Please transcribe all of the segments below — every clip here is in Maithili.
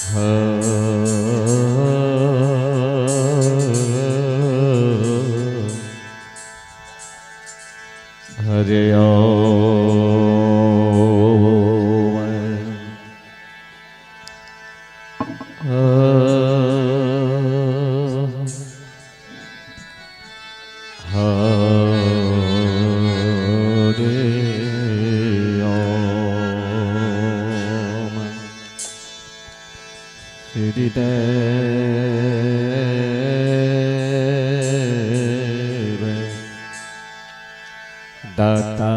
Hare Om Hare Om Shri Dev Datta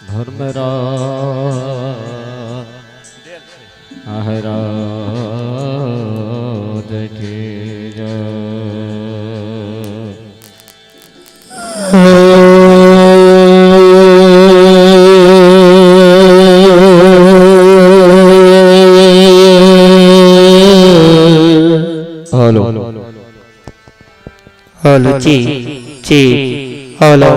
Dharmaraj Maharaj की जय। हेलो हेलो जी जी हेलो।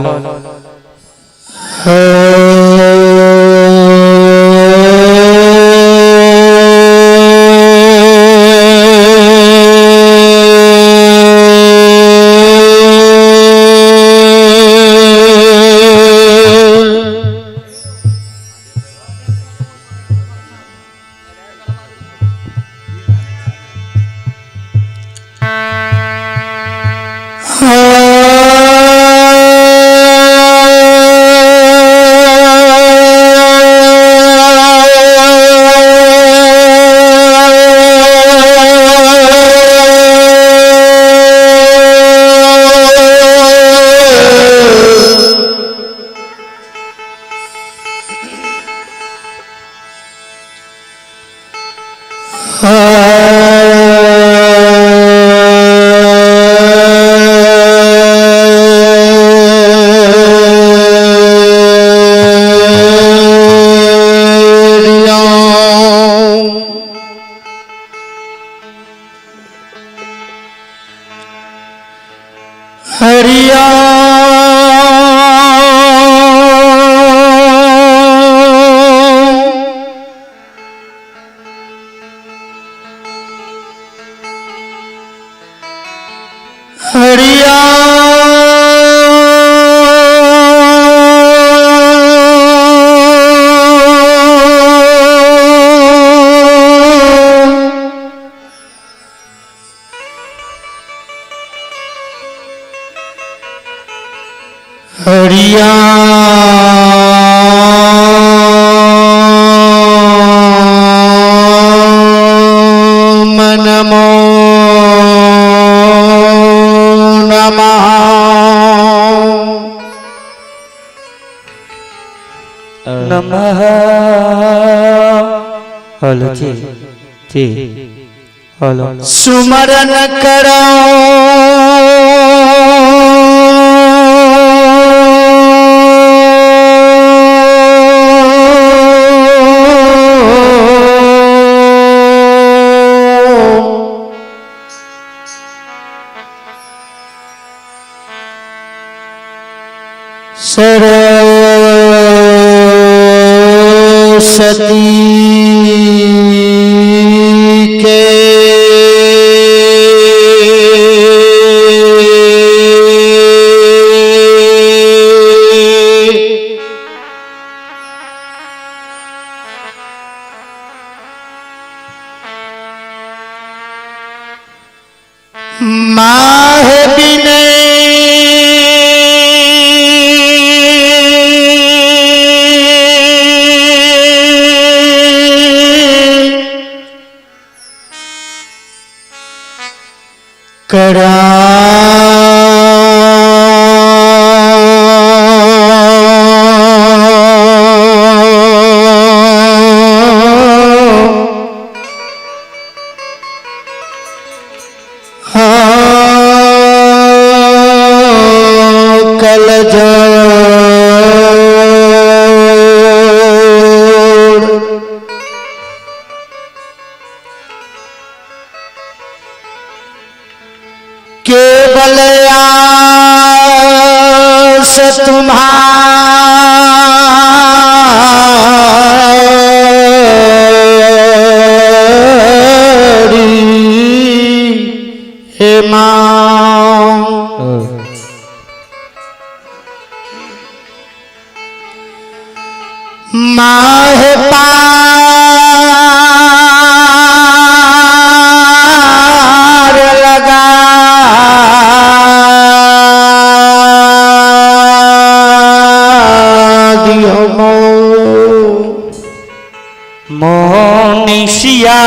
हरिया नमो नमः। नमः। हेलो जी जी हेलो। सुमरन करो सरस्वती के माह बिने करा कल जोड़ केवल आस तुम्हारी माँ। माह पार लगा दियो मो मोनिशिया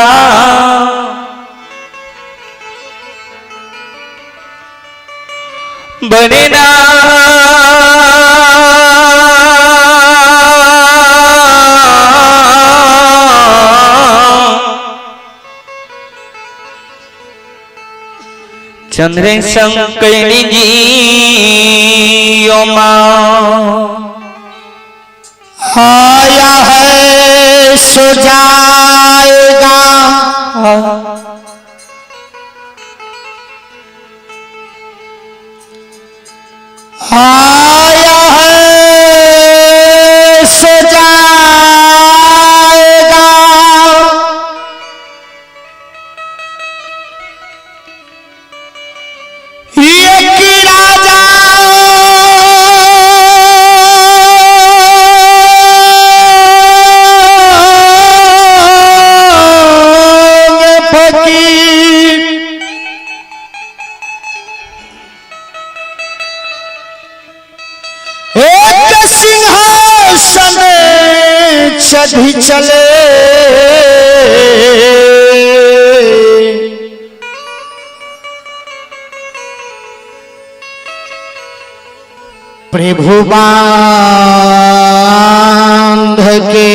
बनेना चंद्र शंकर जी आया है सो जाएगा, आया है सो जाएगा, ये कि राजा फकीर एक सिंहासन चढ़ी चले, प्रभु बांध के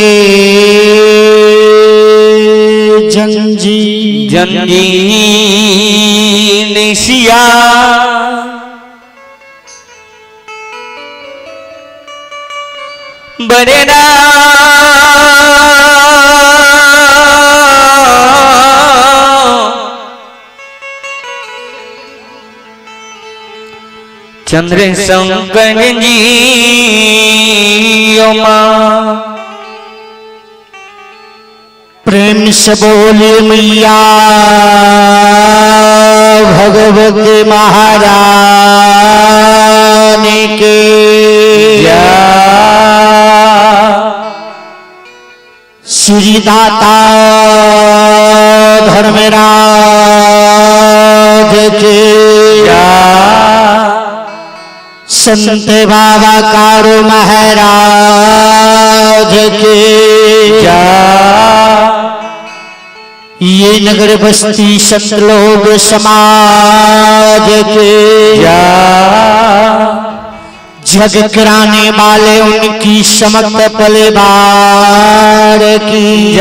जंजीर जंजीर सिया बरेना चंद्र शंकर जी माँ। प्रेम से बोले मैया भगवती महारानी के श्री दाता धर्मराज के, संत बाबा कारू महाराज के, ये नगर बस्ती संत लोग समाज के, जग कराने वाले उनकी समस्त परिवार की,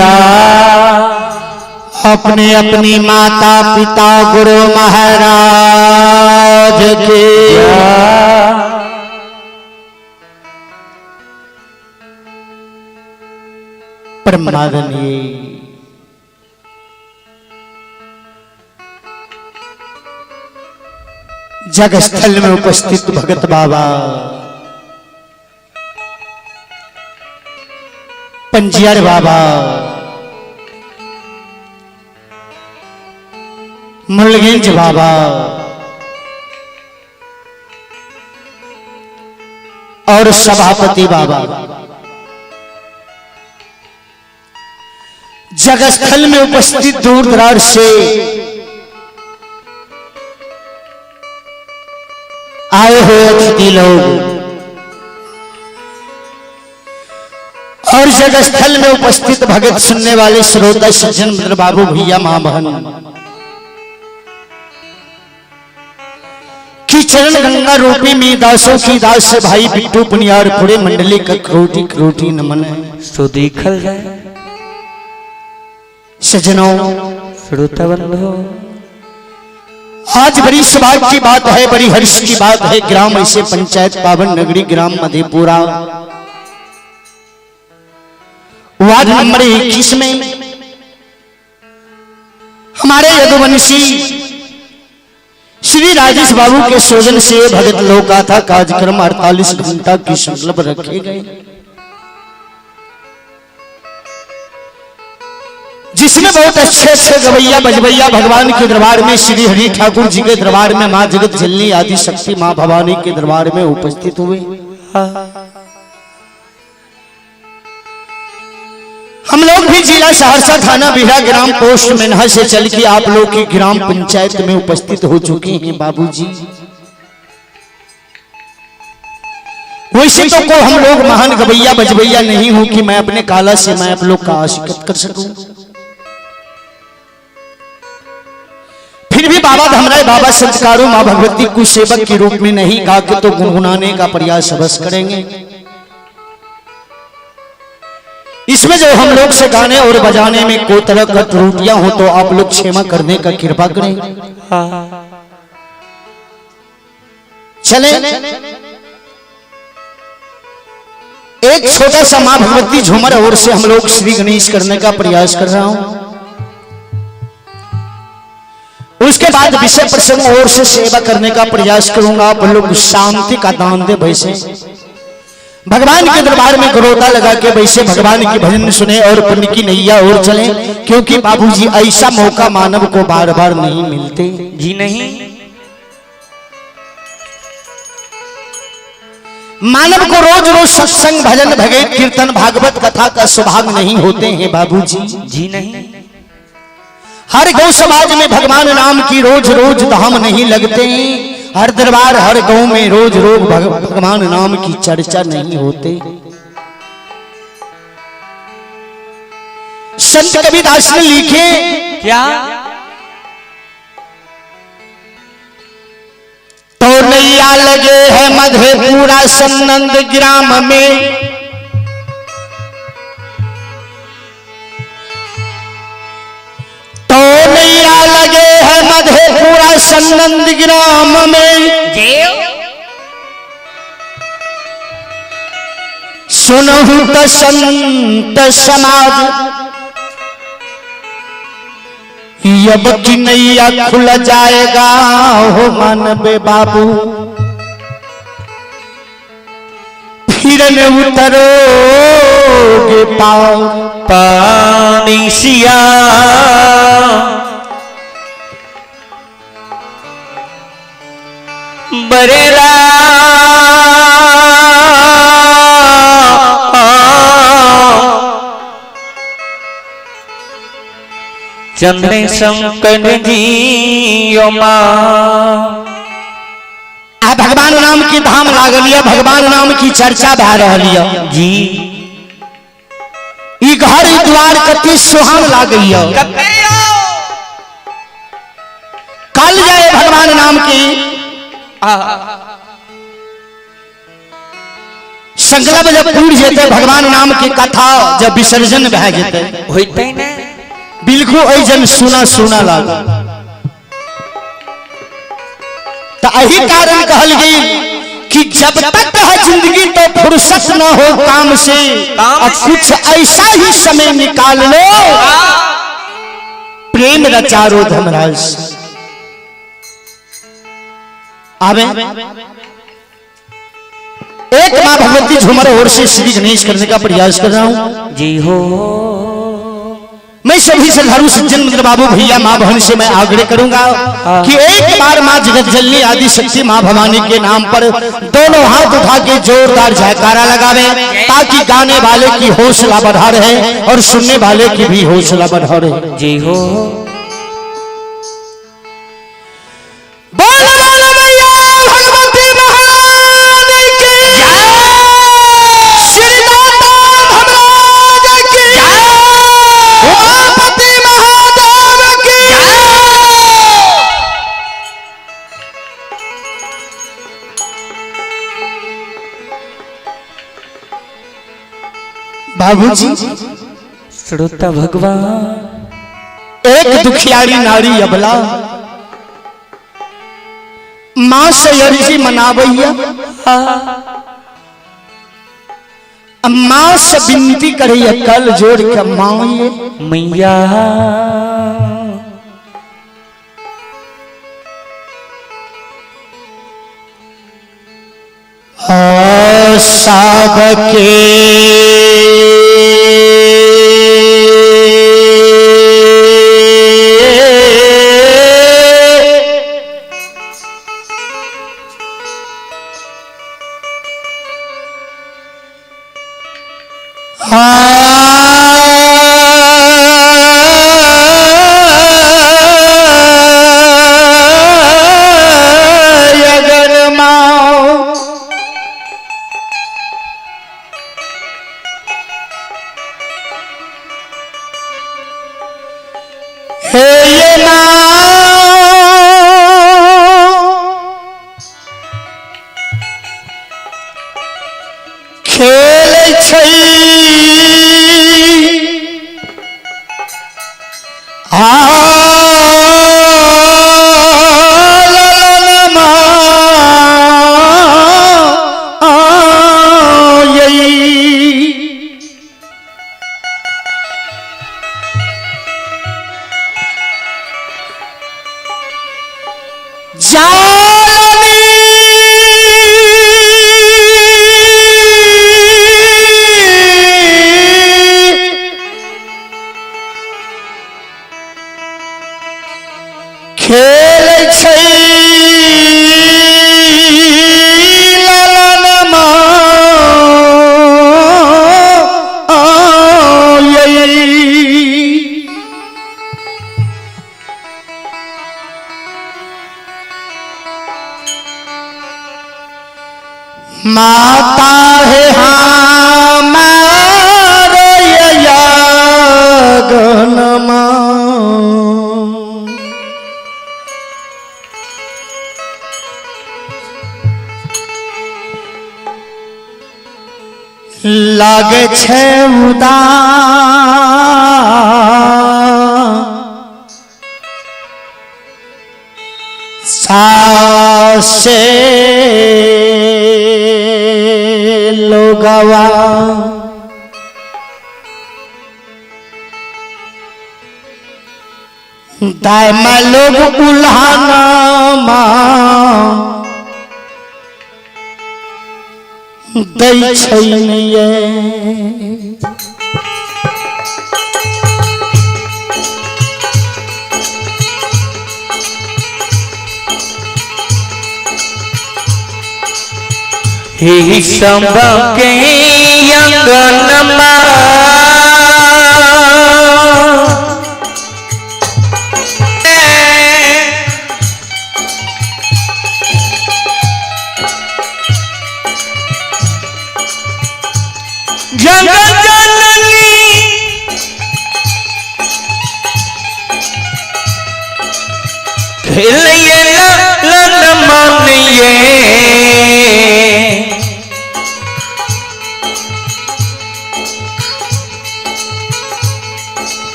अपने अपनी माता पिता गुरु महाराज के। परमादनीय जग स्थल में उपस्थित भगत बाबा, पंजियर बाबा, मुरलीगंज बाबा और सभापति बाबा, जगस्थल में उपस्थित दूर दराज से आए हुए अतिथि लोग और जगस्थल में उपस्थित भगत सुनने वाले श्रोता सज्जन मित्र बाबू भैया मां बहन की चरण गंगा रूपी में दासों की दास से भाई बिट्टू पुनियार पूरे मंडली का क्रोटी क्रोटी नमन है। सो देखल जाए सज्जनों, श्रोता बंधु, आज बड़ी सौभाग्य की बात है, बड़ी हर्ष की बात है। ग्राम ऐसे पंचायत पावन नगरी ग्राम मधेपुरा वार्ड नंबर 21 में हमारे यदुवंशी श्री राजेश बाबू के सौजन्य से भगत लोकगाथा कार्यक्रम 48 घंटा की संकल्प रखे गए, जिसमें बहुत अच्छे अच्छे गवैया बजवैया भगवान के दरबार में, श्री हरि ठाकुर जी के दरबार में, माँ जगत जननी आदि शक्ति माँ भवानी के दरबार में उपस्थित हुए। हम लोग भी जिला सहरसा थाना बिहरा ग्राम पोस्ट मेनहा से चल के आप लोग की ग्राम पंचायत में उपस्थित हो चुके हैं बाबूजी। वैसे तो को हम लोग महान गवैया बजवैया नहीं हूं कि मैं अपने काला से मैं आप लोग का आशिकत कर सकूं, फिर भी बाबा धमराय बाबा संस्कारों मां भगवती को सेवक के रूप में नहीं गा के तो गुनगुनाने का प्रयास अवश्य करेंगे। इसमें जो हम लोग से गाने और बजाने में कोई तरह का त्रुटियां हो तो आप लोग क्षमा करने का कृपा करें। चले एक छोटा सा मां भगवती झूमर और से हम लोग श्री गणेश करने का प्रयास कर रहा हूं। उसके बाद विषय प्रसंग और से सेवा करने का प्रयास करूंगा। आप लोग शांति का दान दे वैसे भगवान के दरबार में गरोता लगा के वैसे भगवान की भजन सुने और पुण्य की नैया और चले, क्योंकि बाबूजी ऐसा मौका मानव को बार बार नहीं मिलते। जी नहीं। मानव को रोज रोज सत्संग भजन भगवत कीर्तन भागवत कथा का सौभाग्य नहीं होते हैं बाबूजी। जी नहीं। हर गौ समाज में भगवान नाम की रोज रोज धाम नहीं लगते। हर दरबार हर गांव में रोज रोज भगवान नाम की चर्चा नहीं होते। संत कबीरदास ने लिखे क्या? तो नैया लगे है मधेपुरा सन्नंद ग्राम में, तो नैया लगे है मधेपुरा सन्नंद ग्राम में, सुनहु तो संत समाज यब की नैया खुल जाएगा हो मानवे बाबू, फिर न उतरोगे पाओ पानी सिया बरेला चंद्र शंकर जी ओ माँ। आ भगवान नाम की धाम लागल है, भगवान नाम की चर्चा भा रहल है जी। ई घर ई द्वार कति सुहान लागल है। कल जाए भगवान नाम की संकल्प जब पूर जेते, भगवान नाम की कथा जब विसर्जन भए जेते होते ने बिल्कुल ऐजन सुना सुना लागा। तो यही कारण कहल गई कि जब तक है जिंदगी तो फुर्सत न हो काम से, और कुछ ऐसा ही समय निकाल लो प्रेम रचारो धमराज आवे। एक मां भगवती झूमर और से श्री गणेश करने का प्रयास कर रहा हूं जी हो। मैं सभी श्रद्धालु सज्जन मित्र बाबू भैया माँ बहन से मैं आग्रह करूंगा कि एक बार माँ जगत जननी आदि शक्ति माँ भवानी के नाम पर दोनों हाथ उठा के जोरदार जयकारा लगावे, ताकि गाने वाले की हौसला बढ़ा रहे और सुनने वाले की भी हौसला बढ़ा रहे। जी हो। बोल बोल मैया भगवती महारानी की जय, श्री दाता धर्मराज की जय, उमापति महादेव की जय। बाबूजी श्रोता भगवान एक दुखियारी नारी अबला मां से अर्जी मनावैया, मां से विनती करैया कल जोड़ के मां ये मैया सबके हे ये माँ खेलै छै आ ललन मायै। जानी खेलै छै ललन मायै। माता है हमारे यागन लागे छै उदा सासे लोगवा दायमा लोग उल्हाना दै छै नैये। हे सबके अंगनमा जगत जननी खेलिए लन मानिए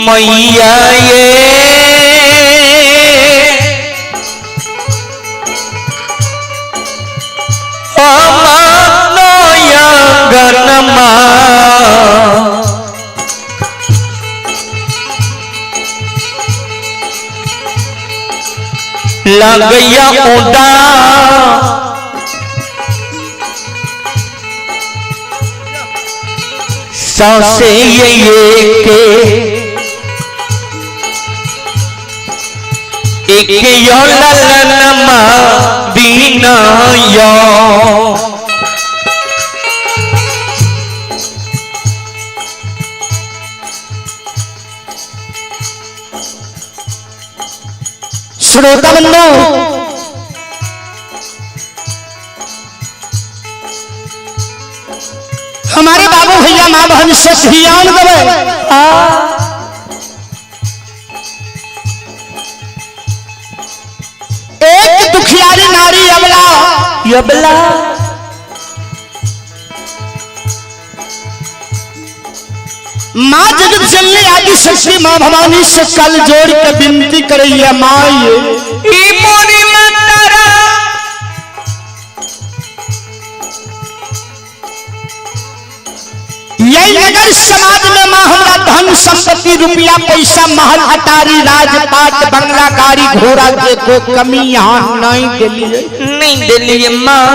मैया ये गनमा लगैया उदा सौसे ये के एक यो ललनमा दीना यो। श्रोता बंधु, हमारे बाबू भैया माँ बहन से ध्यान देवे। एक दुखियारी नारी अबला यबला माँ जगत जननी आदि शक्ति माँ भवानी से कल जोड़ के विनती करैया माँ ये ई मोरी मातारा यही नगर समाज में माँ हमरा धन संपत्ति रुपया पैसा महल अटारी राजपाट बंगला गाड़ी घोड़ा के को कमी यहाँ नहीं दिलिए। नहीं दिलिए माँ।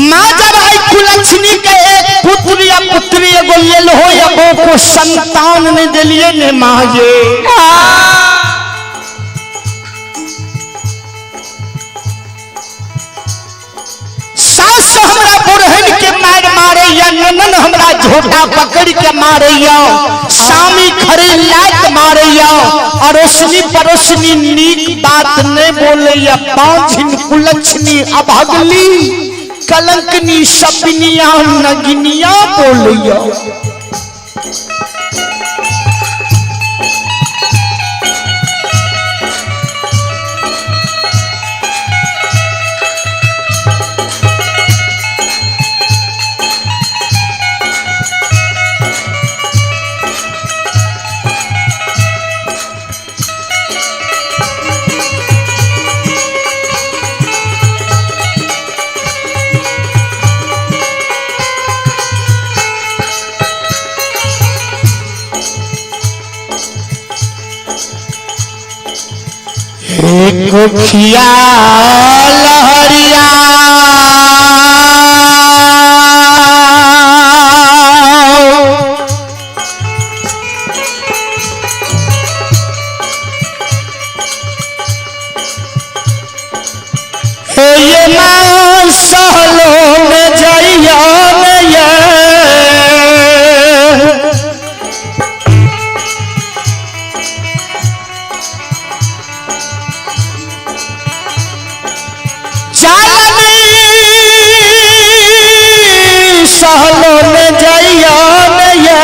माँ जब आई कुलक्षणी के एक पुत्र या पुत्री एगो लेल हो या वो को संतान नहीं दिलिए ने माँ ये। सास हमरा बुढ़हन के मार मारे या ननन हमरा झोटा पकड़ के मारे या सामी खड़े लात मारे या अड़ोसनी पड़ोसनी नीक बात नहीं बोले या पांझिन कुलक्षणी अभगली। कलंकनी सपनिया नगनिया बोलिया। एक खिया लहरिया हे ये मां सहलो में जइया में ये। चालनी सहलो में जइया में ये।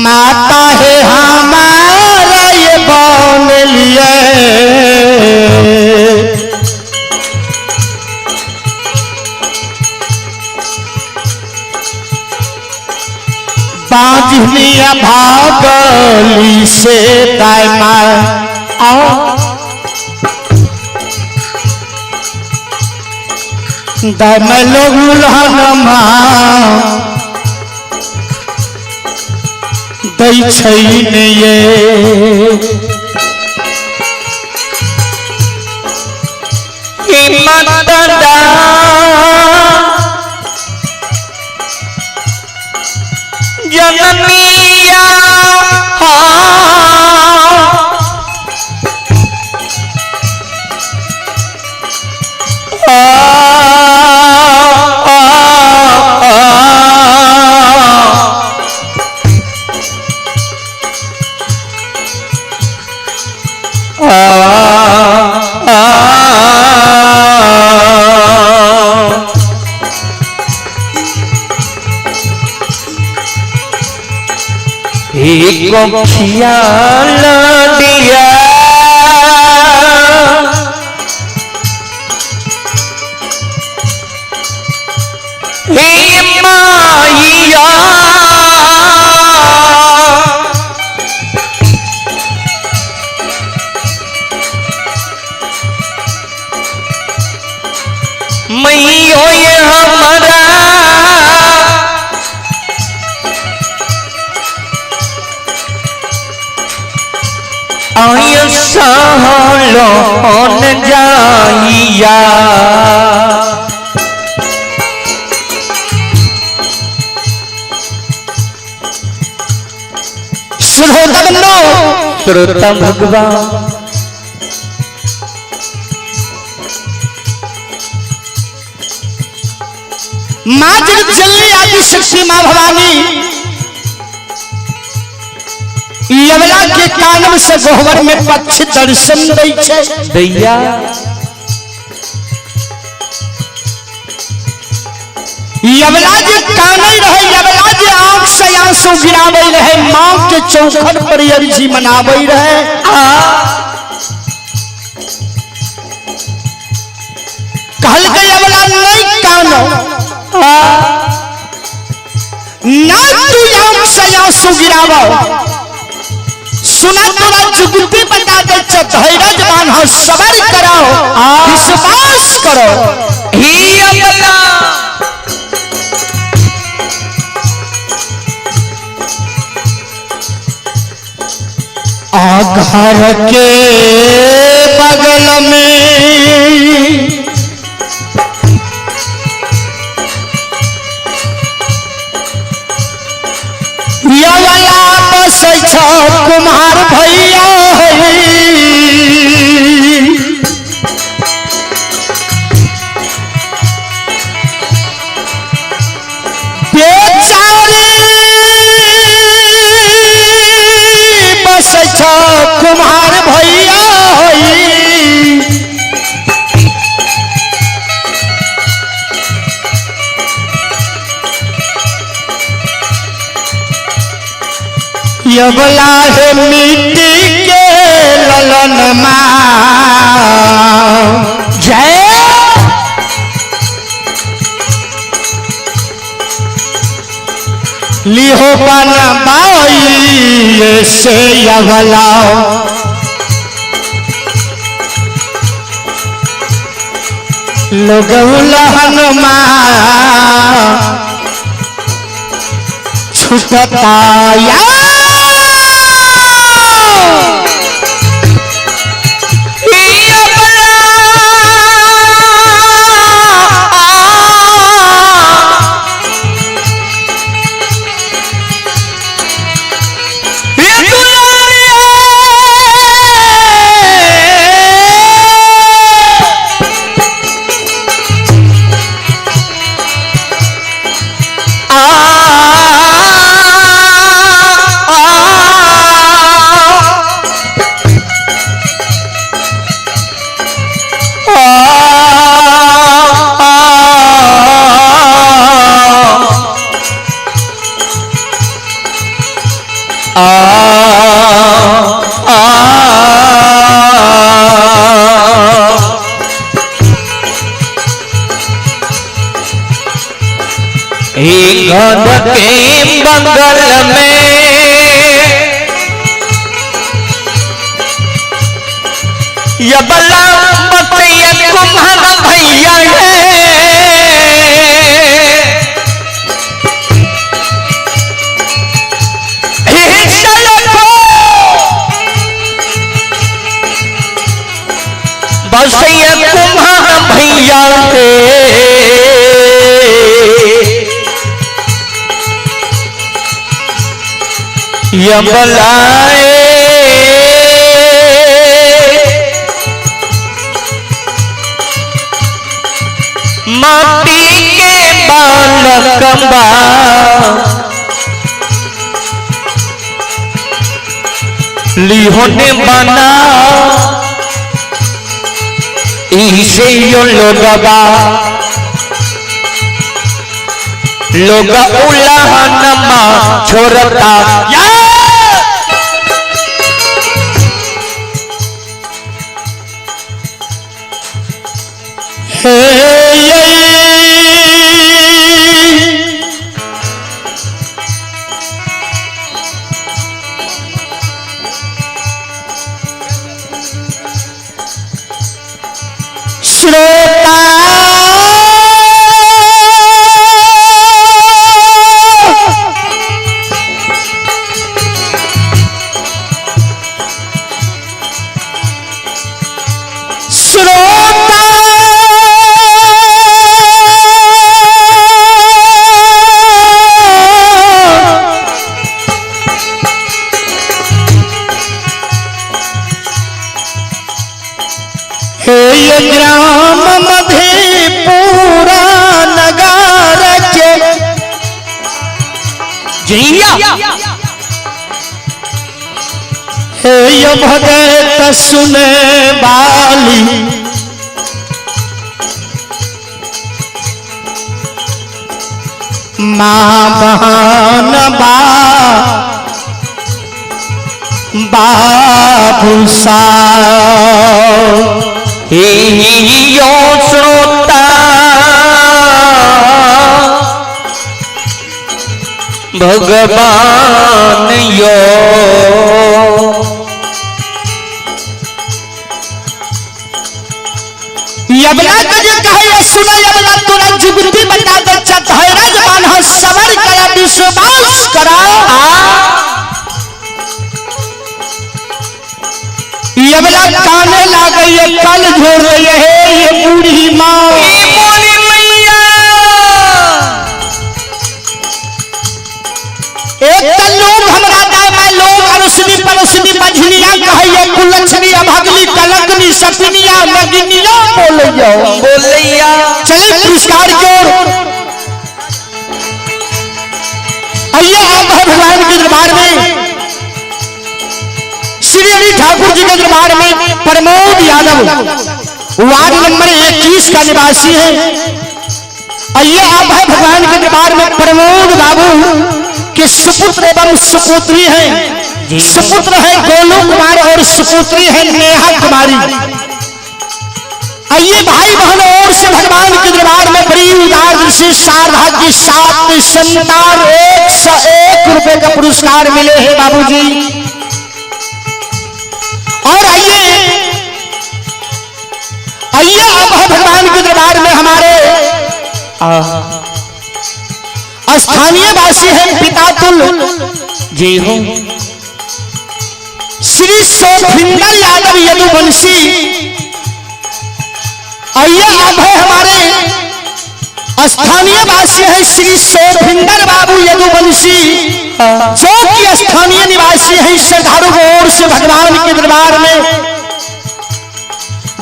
माता है हमारा ये बन लिए। बाजनिया भागली से दाय मार आओ दाय मैं लोग माँ दै छै ने ये। माता जननिया एक ख्याल दिया हे माइया मैयो ये हमारा आय सहलो न जाइया। श्रोता बंधु, श्रोता भगवान, माँ जगदलनी आदि शक्ति माँ भवानी यवला के कानम से गोहवर में पक्ष दर्शन दै छै। दैया यवला जे कानै रहे, यवला जे आंख से आंसू गिराबै रहे, माँ के चौखट पर अर्जी मनाबै रहे। कहलकै यवला नहीं कानो, ना तू आंख से आंसू गिराबो, सुना तोरा जुगती बता दे, धैर्य बान्हो, सबर करो, विश्वास करो। ही अबला आ घर के बगल में यवला बसै छौ कुम्हार भैया है। बेचारी यबला है मिट्टी के ललन माँ जय। लिहो बनबाई से यबला लोग हनुमा छुटता या। घर के बंगल में यबला बतिया कुम्हार भैया है। हे सड़को बसैया कुम्हार भैया है। यबलाए माटी के बालकबा लिहोने बना इसे यो लोगबा लोग उलाहनमा छोड़ता या। हे ये श्रोता श्रोता हे ये ग्राम मधेपुरा नगर के जिया हे ये भगत सुने बाली माँ बहन बा बाबू सा हे यो श्रोता भगवान यो यबला के जे कहे ये सुना यबला तोरा जुगती बता दे चतहरा जबान हो सबर करा विश्वास करा। यबला काने लागे ये कल झोर रही है ये बूढ़ी माँ। मोली मैया एक त लोग हमरा दाय में लोग अरुसनी पड़ोसनी बझनिया कहैया कुलक्षणी अभगली कलकनी सपनिया नगिनिया बोलैया बोलैया। चले पुरस्कार की ओर आइए। आप है भगवान के दरबार में श्री हरि ठाकुर जी के दरबार में प्रमोद यादव वार्ड नंबर 21 का निवासी है। आइए आप है भगवान के दरबार में प्रमोद बाबू के सुपुत्र एवं सुपुत्री हैं। सुपुत्र है गोलू कुमार और सुपुत्री है नेहा कुमारी। आइए भाई बहन और से भगवान के दरबार में बड़ी उदार दृष्टि शारदा की 7 संतान 101 रुपए का पुरस्कार मिले हैं बाबूजी। और आइए आइए अब भगवान के दरबार में हमारे स्थानीय वासी हैं पितातुल जी हो श्री सोफिंदर यादव यदुवंशी। आइए अब है हमारे स्थानीय वासी हैं श्री सोफिंदर बाबू यदुवंशी, जो कि स्थानीय निवासी हैं। श्रद्धालु ओर से भगवान के दरबार में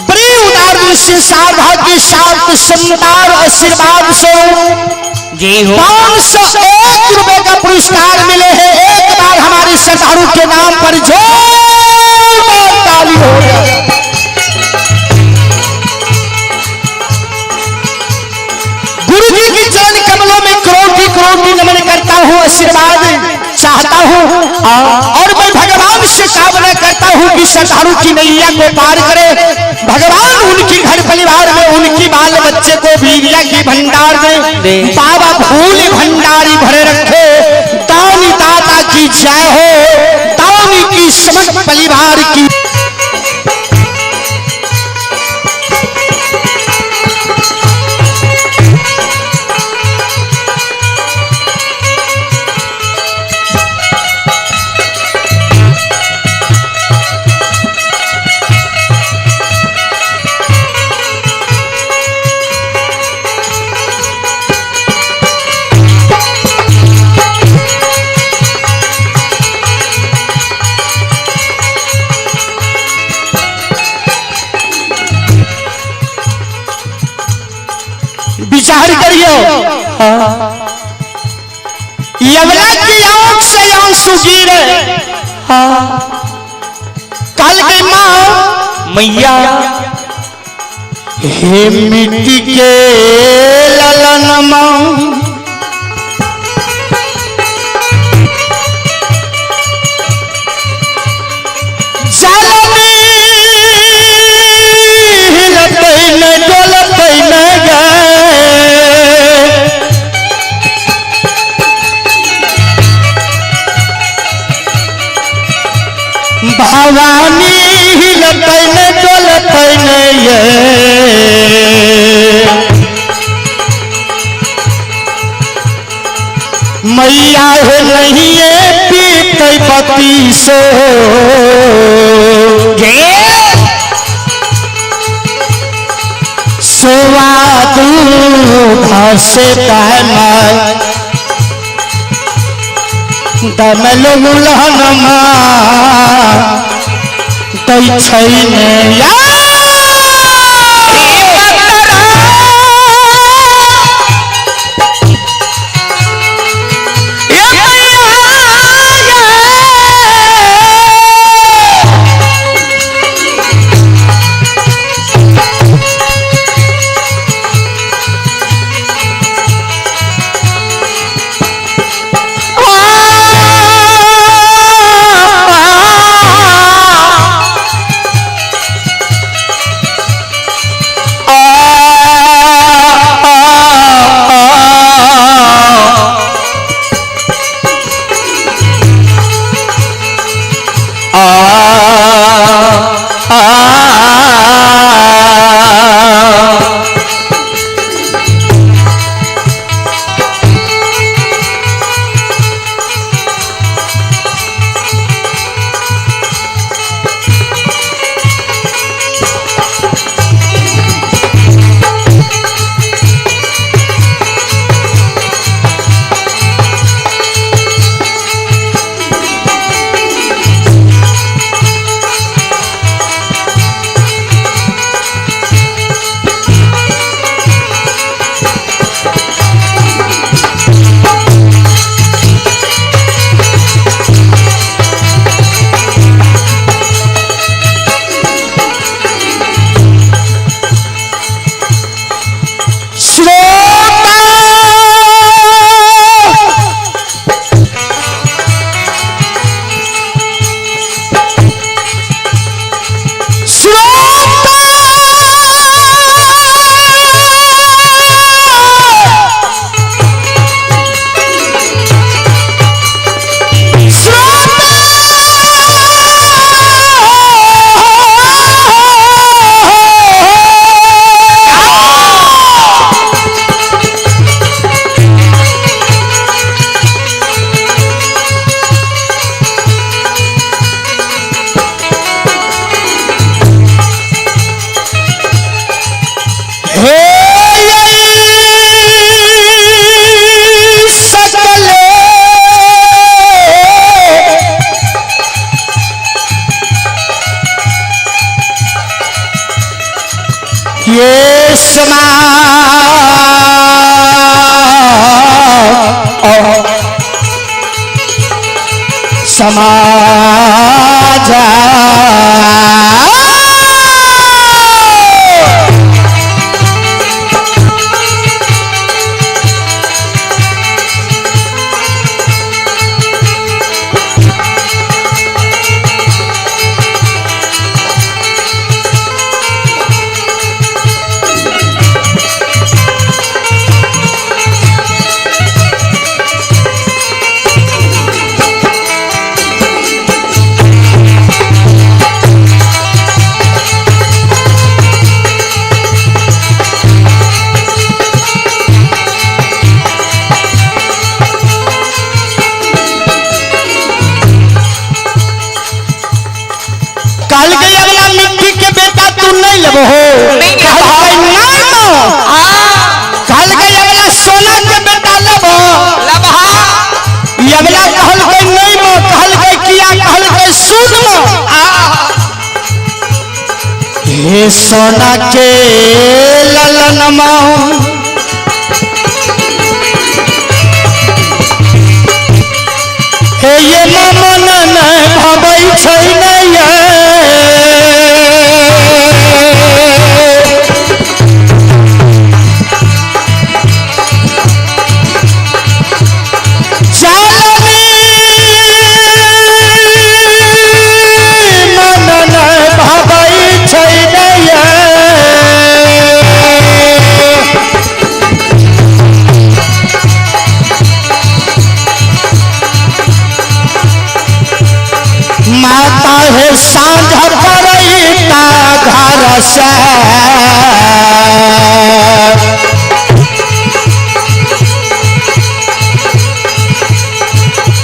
बड़ी उदार दृष्टि शारदा के 7 संतान आशीर्वाद स्वरूप जी हो 501 रुपए का पुरस्कार मिले हैं। एक बार हमारे श्रद्धालु के नाम पर जोरदार ताली हो जाए। गुरु जी की चरण कमलों में करोटी करोटी नमन करता हूँ, आशीर्वाद चाहता हूँ और मैं भगवान से कामना करता हूँ कि श्रद्धालु की नैया को पार करे भगवान, उनकी घर परिवार में उनकी बाल बच्चे को वीरिया की भंडार दे, बाबा भूल भंडारी भरे रखे, दानी दाता की जय हो, दानी की समस्त परिवार की। विचार करियो, यमला की आंख से आंसू गिरे, कल के मां मैया हे मिट्टी के ललन मां जलनी हिलतै न डोलतै न गे, भवानी हिलतै न डोलतै न ये, मैया हे नहीं पीतै पति सो सोवा दूध से दमल दुल्हन दै छै ने या। समाज। कहल गई अगला मिट्टी के बेटा तू नहीं लेबो हो। नहीं। कहल गई नहीं लो। कहल गई अगला सोना के बेटा लेबो। लबहा। अगला कहल गई नहीं मो। कहल गई किया? कहल गई सुन मो। हे सोना के ललन मो, हे ये मन नहीं भबै छै नहीं। जननी मन नहीं भबै छै नहीं। माता हे साँझ पड़ैता घर से,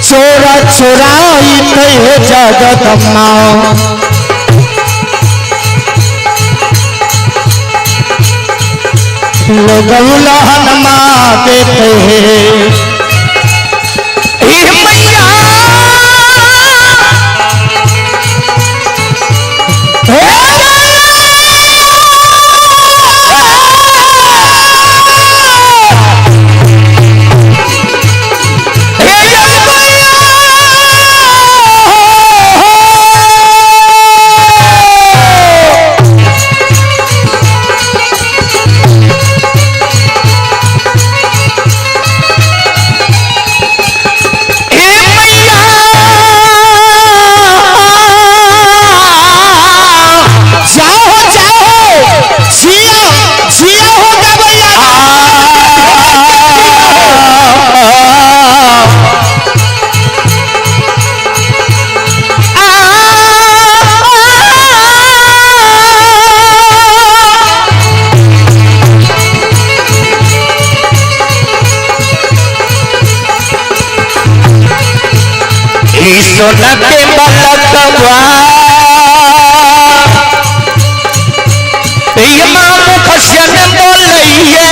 चोरा चोराई हे जगदम्मा। लोग उलहनमा देते हैं। हे मैया। हे मैया। जाओ जाओ, जिया जिया हो गवैया। ई सोना के बलकवा, ई माँ मुखसन बोलैये,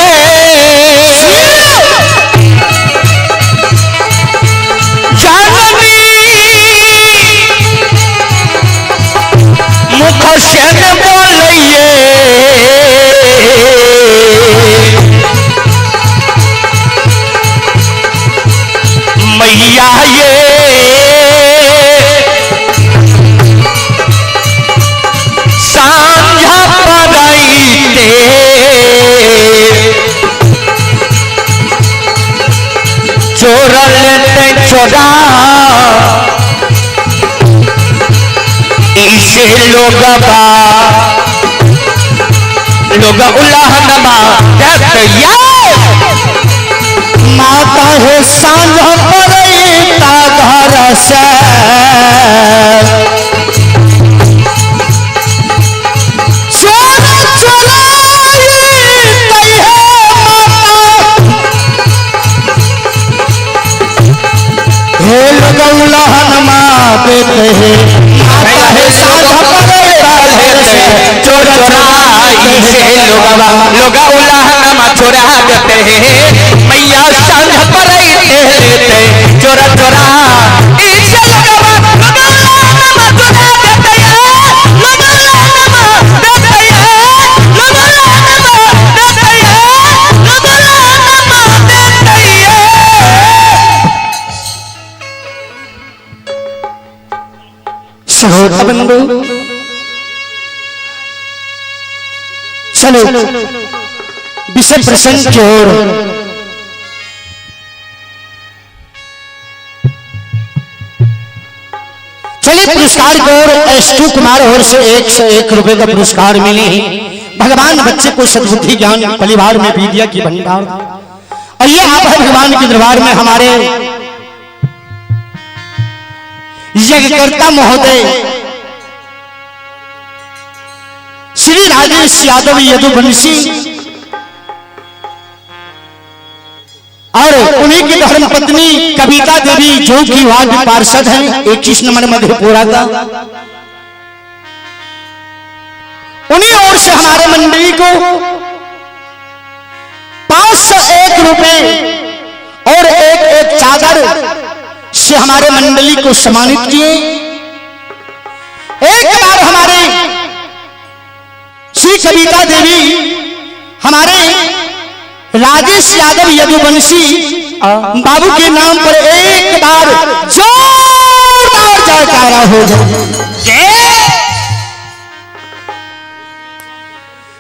जननी मुखसन बोलैये, मैया ये सांझा पड़ैते चोरल ते चोरा, इसे लोगबा लोग उलाहनमा देत। माता हे साँझ पड़ैता घर से, चोर चोराई हे माता। हे लोग उलहनमा देते हैं। माता हे साँझ पड़ैता घर से, चोर चोराई से लोगवा लोग उलाहनमा चोरा देते हैं। मैया सांझ पड़ैते लेते चोरा चोरा, इसे लोगवा लोग उलाहनमा चोरा देते हैं। लोग उलाहनमा देते हैं। लोग उलाहनमा देते हैं। लोग उलाहनमा देते हैं। श्रोता बंधु, चलो विषय प्रसंग की ओर। चलिए पुरस्कार की ओर एस2 कुमार और से 101 रुपए का पुरस्कार मिले हैं। भगवान बच्चे को सद्बुद्धि ज्ञान परिवार में विद्या की भंडार। और ये आप है भगवान के दरबार में हमारे यज्ञकर्ता महोदय श्री राजेश यादव यदुवंशी और उन्हीं की धर्मपत्नी कविता देवी जो कि वार्ड पार्षद हैं 21 नंबर मधेपुरा का, उन्हीं ओर से हमारे मंडली को 501 रुपए और एक एक चादर से हमारे मंडली को सम्मानित किए। एक बार हमारे श्री कविता देवी हमारे राजेश यादव यदुवंशी बाबू के नाम पर एक बार जोरदार जयकारा हो जाए।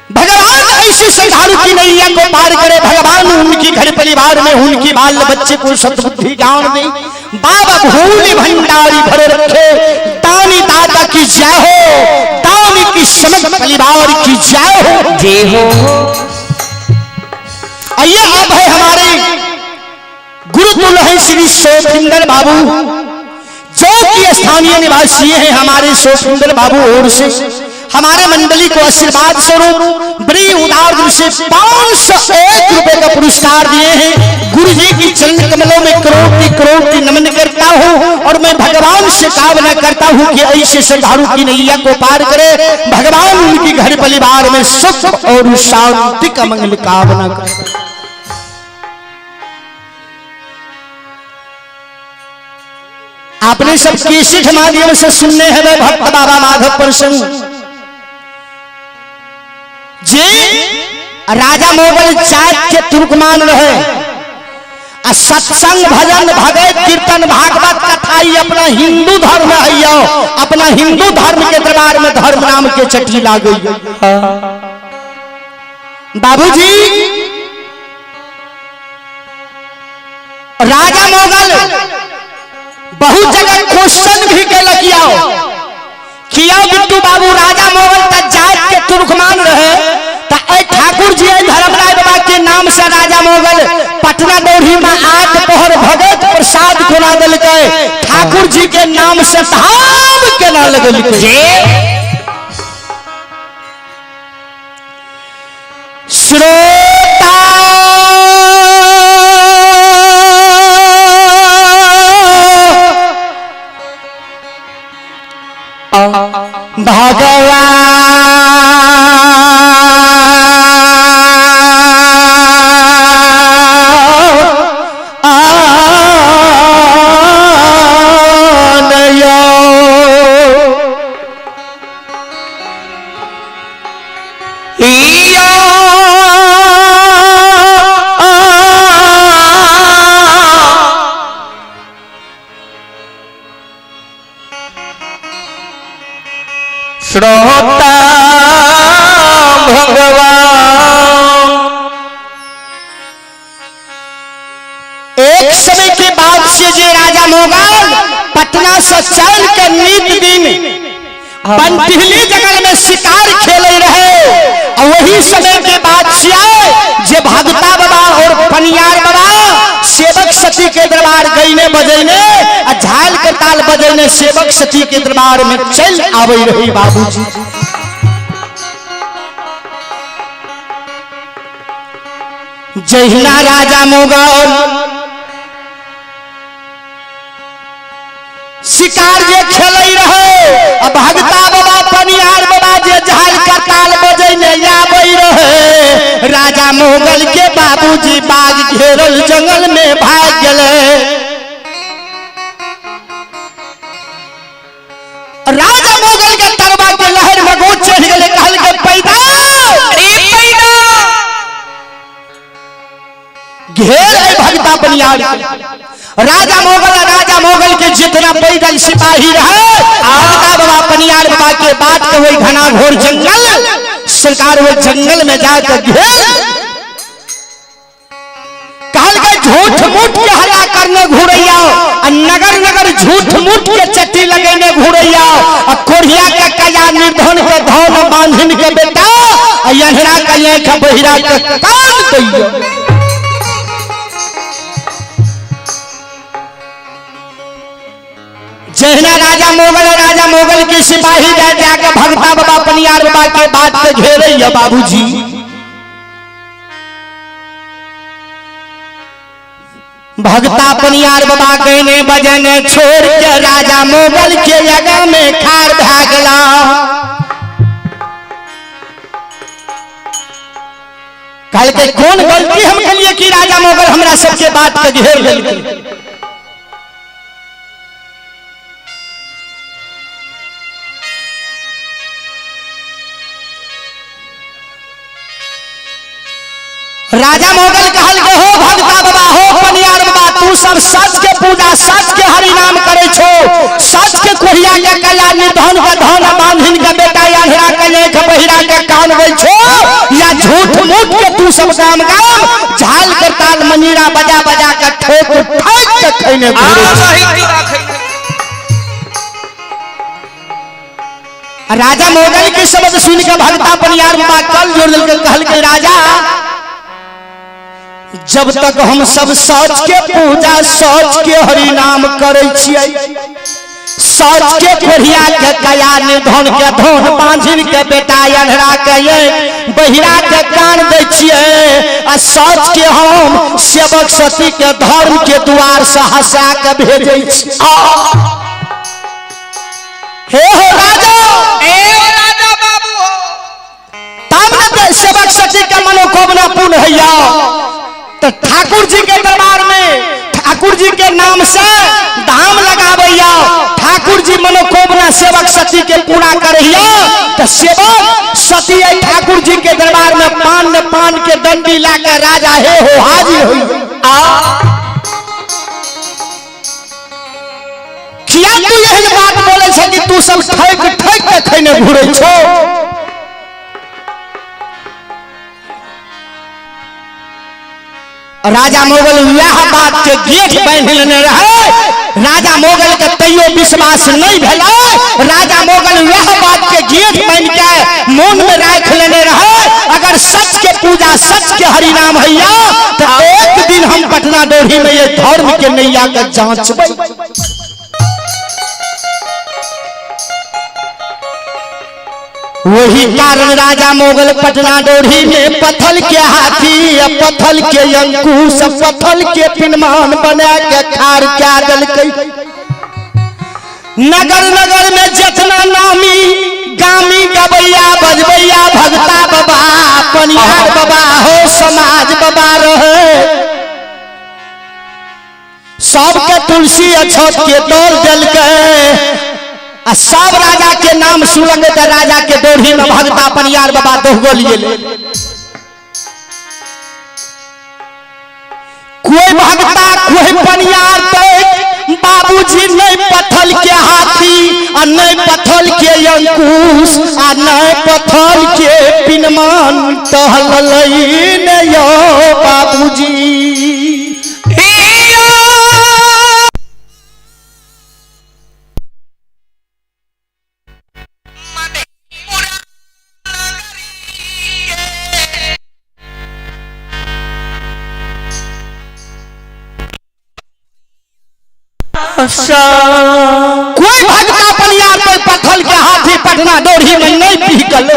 भगवान ऐसी श्रद्धालु की नैया को पार करे, भगवान उनकी घर परिवार में उनकी बाल बच्चे को सद्बुद्धि ज्ञान दे, बाबा भूलि भंडारी भरे रखे, दानी दाता की जय हो, दानी की समझ परिवार की जय हो, जय हो। आइए अब है हमारे गुरुकुल है श्री सोफिंदर बाबू जो कि स्थानीय निवासी हैं। हमारे सोफिंदर बाबू और से हमारे मंडली को आशीर्वाद स्वरूप बड़ी उदार दिल से 501 रुपए का पुरस्कार दिए हैं। गुरु जी की चरण कमलों में करोड़ करोड़ नमन करता हूं और मैं भगवान से कामना करता हूं कि ऐसे श्रद्धालु की नैया को पार करे, भगवान उनकी घर परिवार में सुख और शांति का मंगल कामना करे। आपने सब केसिठ माध्यम से सुनने हैं वे भक्त बाबा माधव प्रसंग जे राजा मोगल जात के तुर्कमान रहे आ सत्संग भजन भगत कीर्तन भागवत कथा ही अपना हिंदू धर्म है, अपना हिंदू धर्म के दरबार में धर्म नाम के चटी लाग गई। बाबूजी राजा मोगल बहुत जगह क्वेश्चन भी कैलक किया बिट्टू बाबू राजा मोगल त जात के तुर्कमान रहे त ठाकुर जी धर्मराय बाबा के नाम से राजा मोगल पटना दौड़ी में 8 पहर भगत प्रसाद कोना दिलकै, ठाकुर जी के नाम से धाम केना लगलकै। श्रोता भगवान यो श्रोता भगवान एक समय के बाद से जे राजा मोगल पटना से चल के नित दिन बनटिहली जंगल में शिकार खेले रहे और वही समय के बाद से जे भगता बाबा और पनियार बाबा सेवक सती के दरबार गईने बजैने आ झाल के ताल बजैने सेवक सती के दरबार में चल आवे रही। बाबूजी जहिना राजा मोगल शिकार जे खेलै रहे आ भगता बाबा पनियार बाबा जे झाल का ताल बजैने आबै रहे, राजा मोगल के बाबूजी बाग घेरल जंगल में भाग गेलै। राजा मोगल के तरबा के लहर में गोद चढ़ गेलै, कहल के पैदा अरे पैदा घेर है भगता पनियार। राजा मोगल राजा राजा मोगल के जितना पैदल सिपाही रहे, भगता बाबा पनियार बाबा के बात के वही घना घोर जंगल, सरकार वो जंगल में जाकर घेर कहल के झूठ मूठ के हल्ला करने घूरैया, आ नगर नगर झूठ मूठ के चट्टी लगेने घूरैया, आ कोढ़िया के कया निर्धन के धन बांधिन के बेटा, आ अन्हरा के आँख बहिरा के कान दैया। जहिना राजा मोगल, राजा मोगल के सिपाही जा जाके भगता बाबा पनियार बाबा के बात के घेरैया बाबूजी। भगता पनियार बाबा कहने बजने छोड़ के राजा मोगल के जगह में खार भागला। कल के कौन गलती हम के लिए कि राजा मोगल हमरा सबके बात के घेर लेलकै। राजा मोगल कहल के हो भगता बाबा, हो पनियार बाबा, तू सब सच के पूजा, सच के हरि नाम करे छो, सच के कोहिया के कला निर्धन के धन बांधिन के बेटा अन्हरा के आँख बहिरा के कान गई छो, या झूठ मूठ के तू सब गाम गाम झाल के ताल मनीरा बजा बजा के ठोक ठोक के खैने घूरे छो। राजा मोगल के शब्द सुन के भगता पनियार बाबा कल जोड़ दिल कहल के राजा, जब तक हम सब सच के पूजा, सच के हरि नाम करे छियै, सच के कोढ़िया के कया निर्धन के धन बांझिन के बेटा अन्हरा के आँख बहिरा के कान दै छियै, आ सच के हम सेवक सती के धर्म के द्वार से हंसा के भेजै छी। हे हो राजा, ए राजा बाबू हो, तब न सेवक सती के मनोकामना पूर्ण हैया। तो ठाकुर जी के दरबार में ठाकुर जी के नाम से धाम लगाबैया, ठाकुर जी मनोकामना सेवक सती के पूरा करैया। तो सेवक सती ठाकुर जी के दरबार में पान पान के दंडी ला के राजा हे हो हाजिर होई। किया तू एहन बात बोले छ कि तू सब ठक ठक के खैने घुरै छो? राजा मोगल वह बात के गेट बांधि लेने रहे। राजा मोगल के तैयो विश्वास नहीं भेलै। राजा मोगल वह बात के गेट बांधि के मन में राख लेने रहे, अगर सच के पूजा, सच के हरि नाम हैया तो एक दिन हम पटना डोरी में ये धर्म के नैया के जांचबै। वही कारण राजा मोगल पटना डोरी में पत्थल के हाथी, पत्थल के अंकुश, पत्थल के पिनमान बना के खार क्या दलकै। नगर नगर में जितना नामी गामी गबैया बजबैया भगता बाबा पनियार बाबा हो समाज बाबा रहे, सबके तुलसी अछत के दौड़ दलकै। आ सब राजा के नाम सुनलकै त राजा के डोरी में भगता पनियार बाबा दोहगोल गेलै। कोई भगता कोई पनियार तक बाबूजी नहीं पत्थल के हाथी आ नहीं पत्थल के अंकुश आ नहीं पत्थल के पिनमान टहललै ने यो बाबूजी। कोई भगता पनियार पर पत्थल के हाथी पटना डोरी में नहीं पीकल।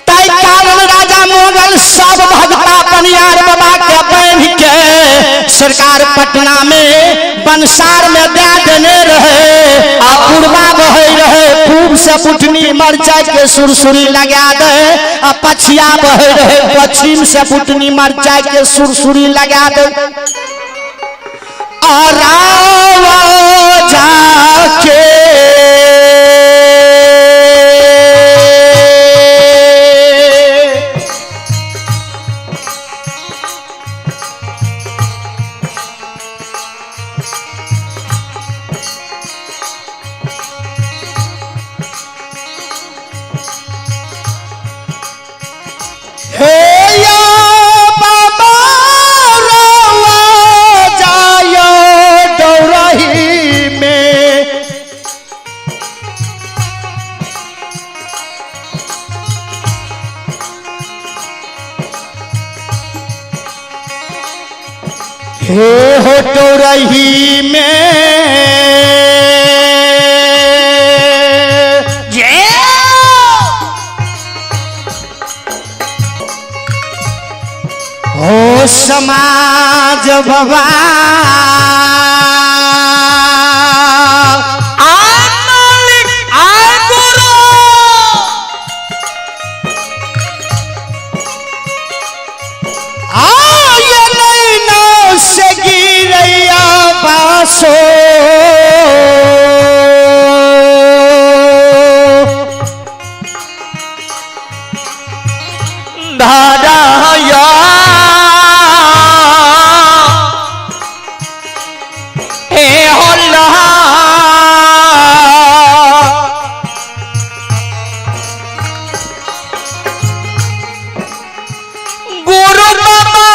ताई कारण राजा मोगल सब भगता पनियार बाबा के बांध के सरकार पटना में बनसार में दे देने रहे। आ पूर्वा बहे रहे पूब से बुटनी मरचाई के सुरसुरी लगा दे, आ पछिया बहे रहे पश्चिम से बुटनी मरचाई के सुरसुरी लगा दे। आ राजा के हे हो तो रही में जय हो समाज भवा आय मालिक आय गुरु आय नैना से गिरैया बासो धाराया हे होला गुरु बाबा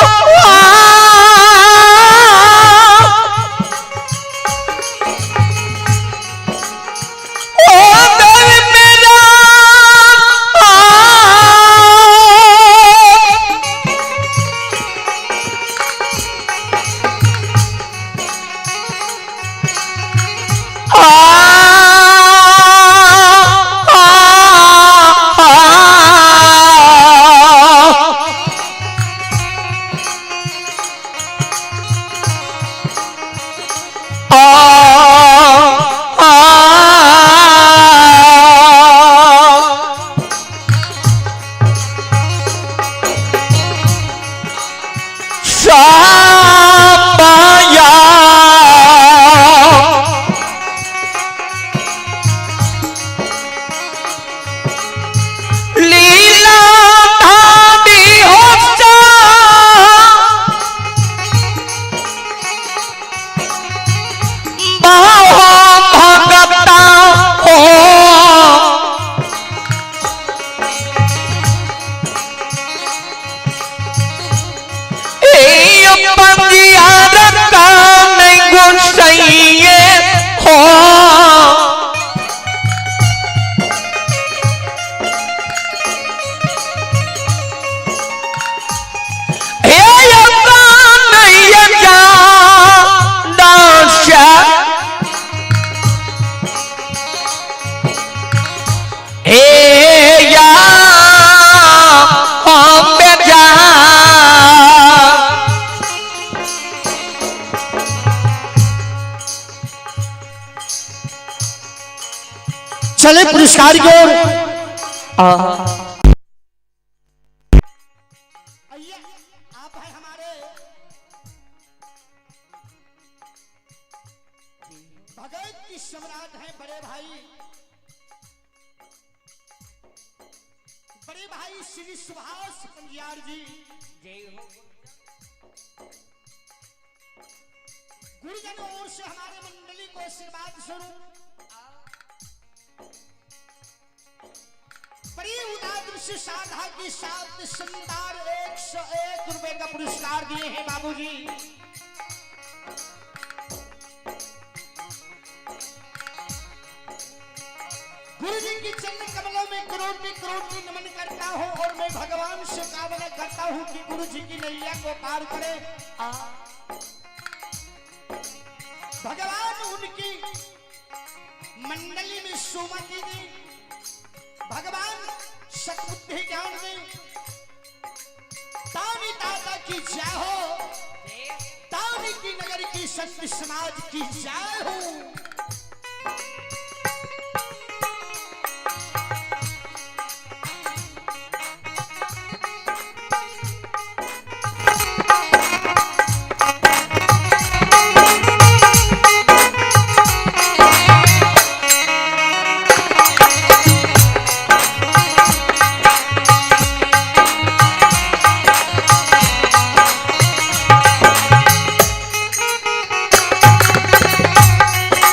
ओ देव मेरा शाबाया लीला धानी हो बाहो भगता हो ए पंजिया कान गुसैये हो हे कानैया जा दासा हे या अम्बे जा चले पुरस्कार की ओर। आप हैं हमारे भगत की सम्राट हैं बड़े भाई, बड़े भाई श्री सुभाष पंजियार जी। गुरुजनों ओर से हमारे मंडली को आशीर्वाद स्वरूप बड़ी उदार साधा की सात संतान 101 रुपए का पुरस्कार दिए हैं बाबूजी। गुरु जी की चरण कमलों में करोड़ करोड़ नमन करता हूँ और मैं भगवान से कामना करता हूँ कि गुरु जी की नैया को पार करे। भगवान उनकी मंडली में सुमति दे, भगवान सद्बुद्धि ज्ञान दे, तानी दादा की जय हो, तानी की नगर की संत समाज की जय हो।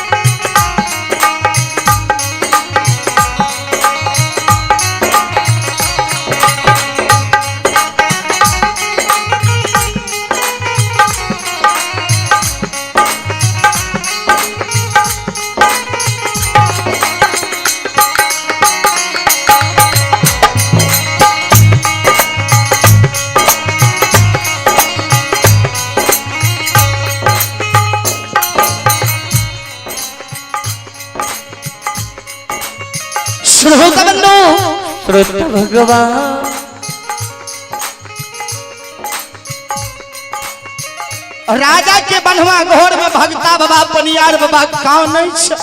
आ भगवान। राजा के बनवा घर में भगता बाबा पनियार बाबा कान नहीं छै।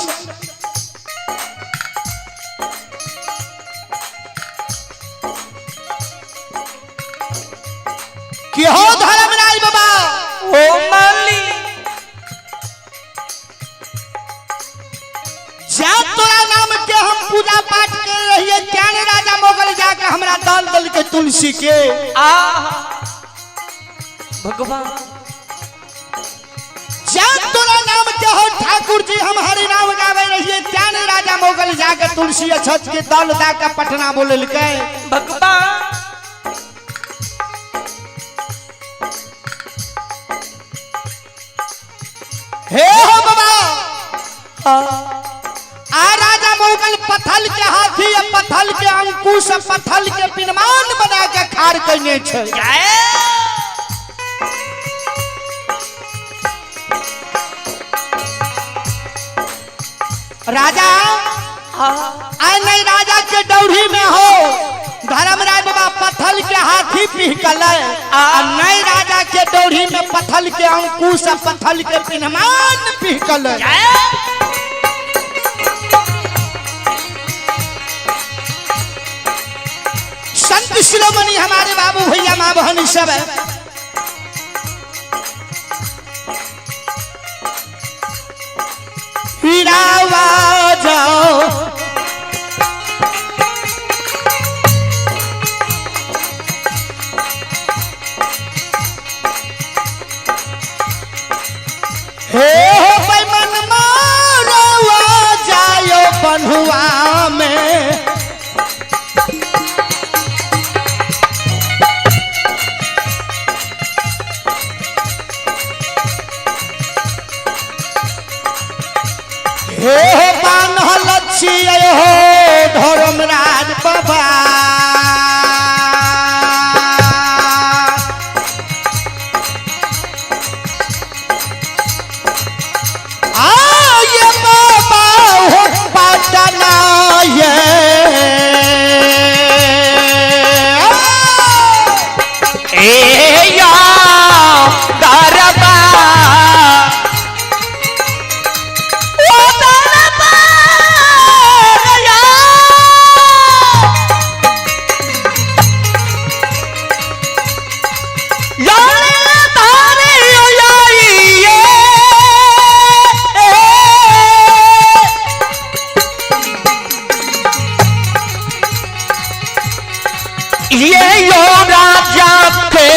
कि हो धर्मराज बाबा, ओ माली, जा तोरा नाम के हम पूजा पाठ कर रहिए, त्यान राजा मोगल जाके हमरा दल दल के तुलसी के। आहा भगवान। जा तोरा नाम के हो ठाकुर जी हम हरि नाम गावे रहिए, त्यान राजा मोगल जाके तुलसी अछत के दल दा के पटना बोललकै। भगवान। हे हो बाबा, आ राजा मोगल पथल के हाथी आ पथल के अंकुश आ पथल के पिनमान बना के खार कने छै। राजा आय नहीं राजा के डौरी में हो धर्मराज बाबा पथल के हाथी पिहकल, आ नहीं राजा के डौरी में पथल के अंकुश आ पथल के पिनमान पिहकल। संत शिरोमणि हमारे बाबू भैया माँ बहन सब है। हीरावा जाओ हे हो बैमन मारवा जायो बन्हुआ में। हे हो बान्हल छियै हो धर्मराज बाबा, आये बाबा हो पटना ये। ए या दरबा, ओ दरबा या। यारे तारे ओ याई ये। ये यो राजा थे,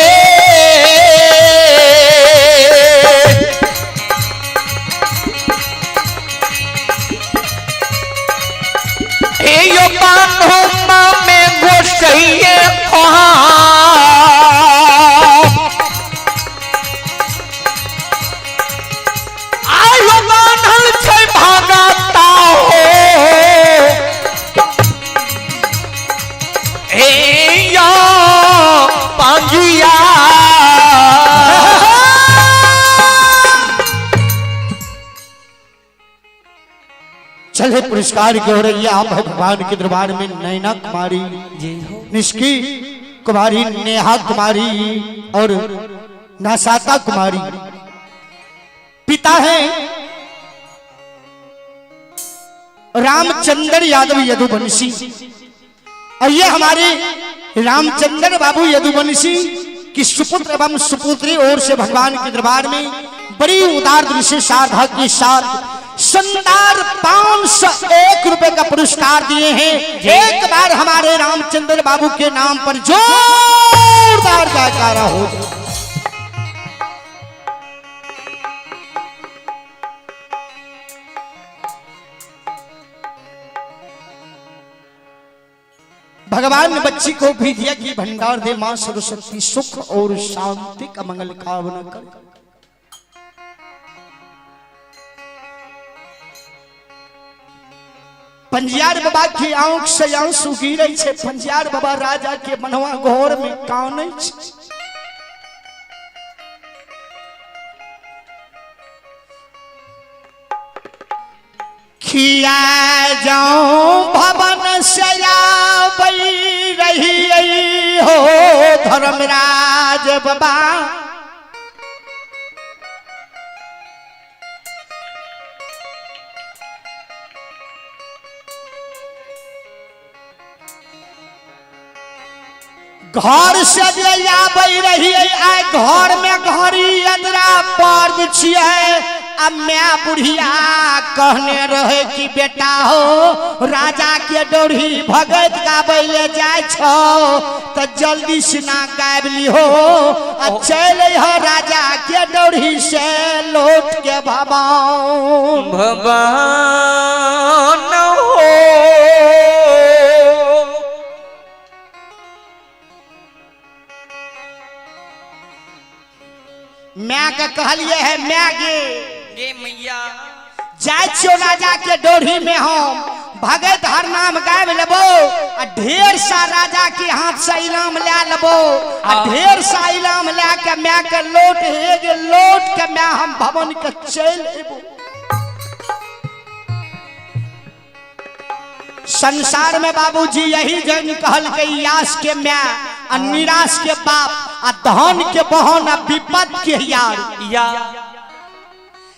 ये यो बान्हुमा में गोसैये आयो बान्हल छै भागता हो। हे या पांजिया। चले पुरस्कार के हो रही आप भगवान के दरबार में नैना कुमारी, निष्की कुमारी, नेहा कुमारी और नासाता कुमारी। पिता है रामचंद्र यादव यदुवंशी, और ये हमारे रामचंद्र बाबू यदुवंशी की सुपुत्र एवं सुपुत्री ओर से भगवान के दरबार में बड़ी उदार दृष्टि साधा के साथ शानदार 501 रुपए का पुरस्कार दिए हैं। एक बार हमारे रामचंद्र बाबू के नाम पर जोरदार जयकारा हो। भगवान ने बच्ची को भी दिया कि भंडार दे मां सरस्वती सुख और शांति का मंगल कामना कर। पंजियार बाबा की आंख से आंसू गिरे छे। पंजियार बाबा राजा के मनवा घोर में कानै छे। खिया जाऊं भवन से आबई रही हो धर्मराज बाबा। घर से जे आबै रहियै आइ घर में घड़ी अदरा पर्व छियै आ my बुढ़िया कहने रहे कि बेटा हो राजा के डोरी भगत गाबै ले जाइ छौ तऽ जल्दी सिना गाबि लिहो आ चलि अइह राजा के डोरी से लौट के भवन। भगवान हो। My के कहलिए है my गे गे मैया जाइ छियौ राजा के डोरी में हम भगत हर नाम गाबि लेबो आ ढेर सा राजा के हाथ से इनाम ले लेबो आ ढेर सा इनाम ले के my के लौट हे गे लौट के my हम भवन के चलि एबो। संसार में बाबूजी यही जन कहल के यास के my आ निराश के बाप आ धन के बहन आ विपद के यार। या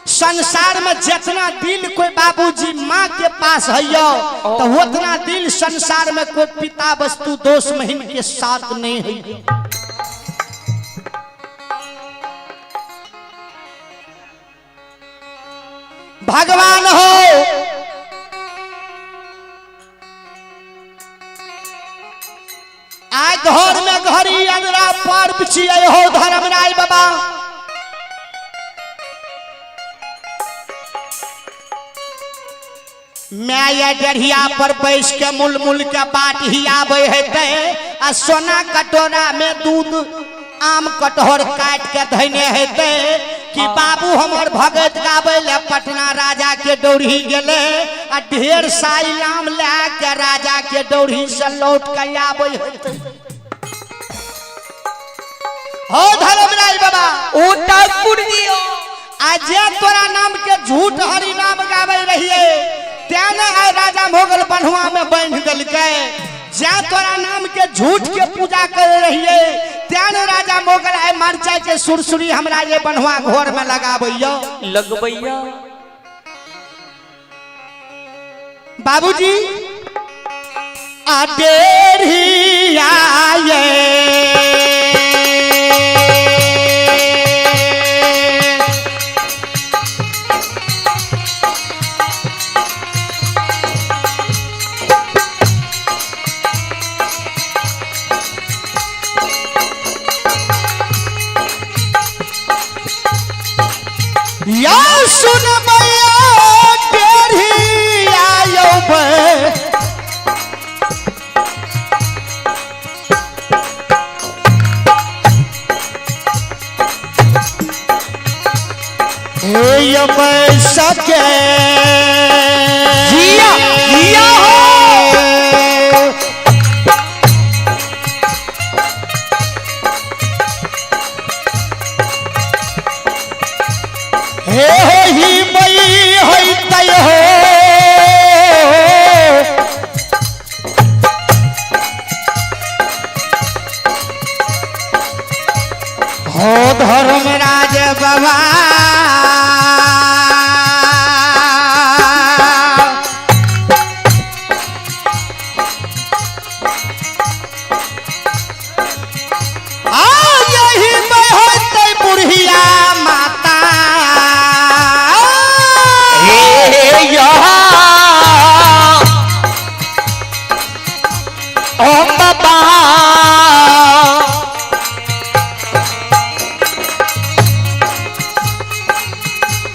संसार में जितना दिल कोई बाबूजी माँ के पास है तो उतना दिल संसार में कोई पिता वस्तु दोष महीन के साथ नहीं है। भगवान हो आइ घर में घड़ी अंदरा पर्व छियै हो धर्मराय बाबा। My डढ़िया पर बैस के मुल मुल के बाट ही आबै हेतै आ सोना कटोरा में दूध आम कटहर काट के धैने हेतै कि बाबू हमर भगत गाबै ले पटना राजा के डौरी गेलै आ ढेर सा इनाम लए के राजा के डौरी से लौट के आबै हेतै। हो धर्मराज बाबा ओ ठाकुर जी हो। आ जे तोरा नाम के झूठ हरि नाम गाबै रहिए तें ने आइ राजा मोगल बन्हुआ में बांधि देलकै। जे तोरा नाम के झूठ के पूजा करे रहिए तें ने राजा मोगल आइ मरचाई के सुरसुरी हमरा ये बन्हुआ घर में लगाबैया लगबैया। बाबूजी आ डेढ़ी आये या सुन मैया डेढ़ी आयो बे। हे ये सके जिया जिया हो। हे हो ही मई होई तय हो हो धर्मराज बाबा। आ यही मैं होतै बुढ़िया माता। हे या ओ बाबा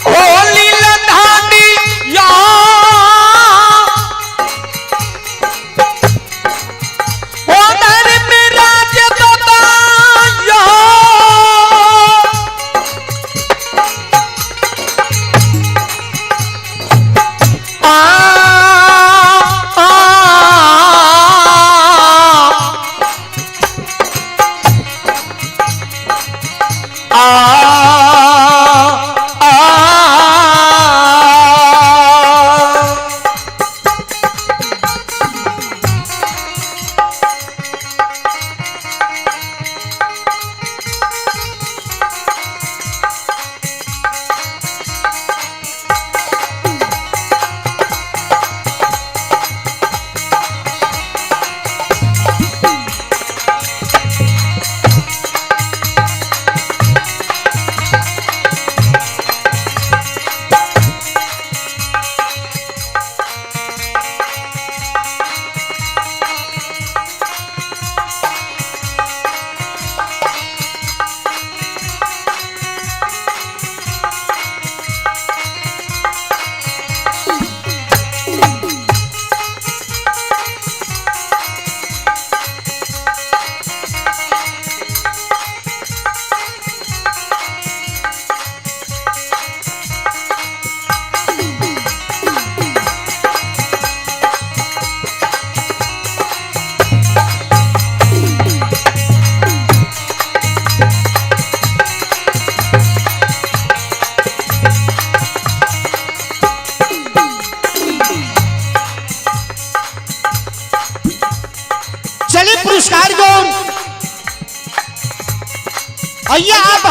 ओ लीला धानी या ओ धर्मराज बाबा या आ आ आ आ।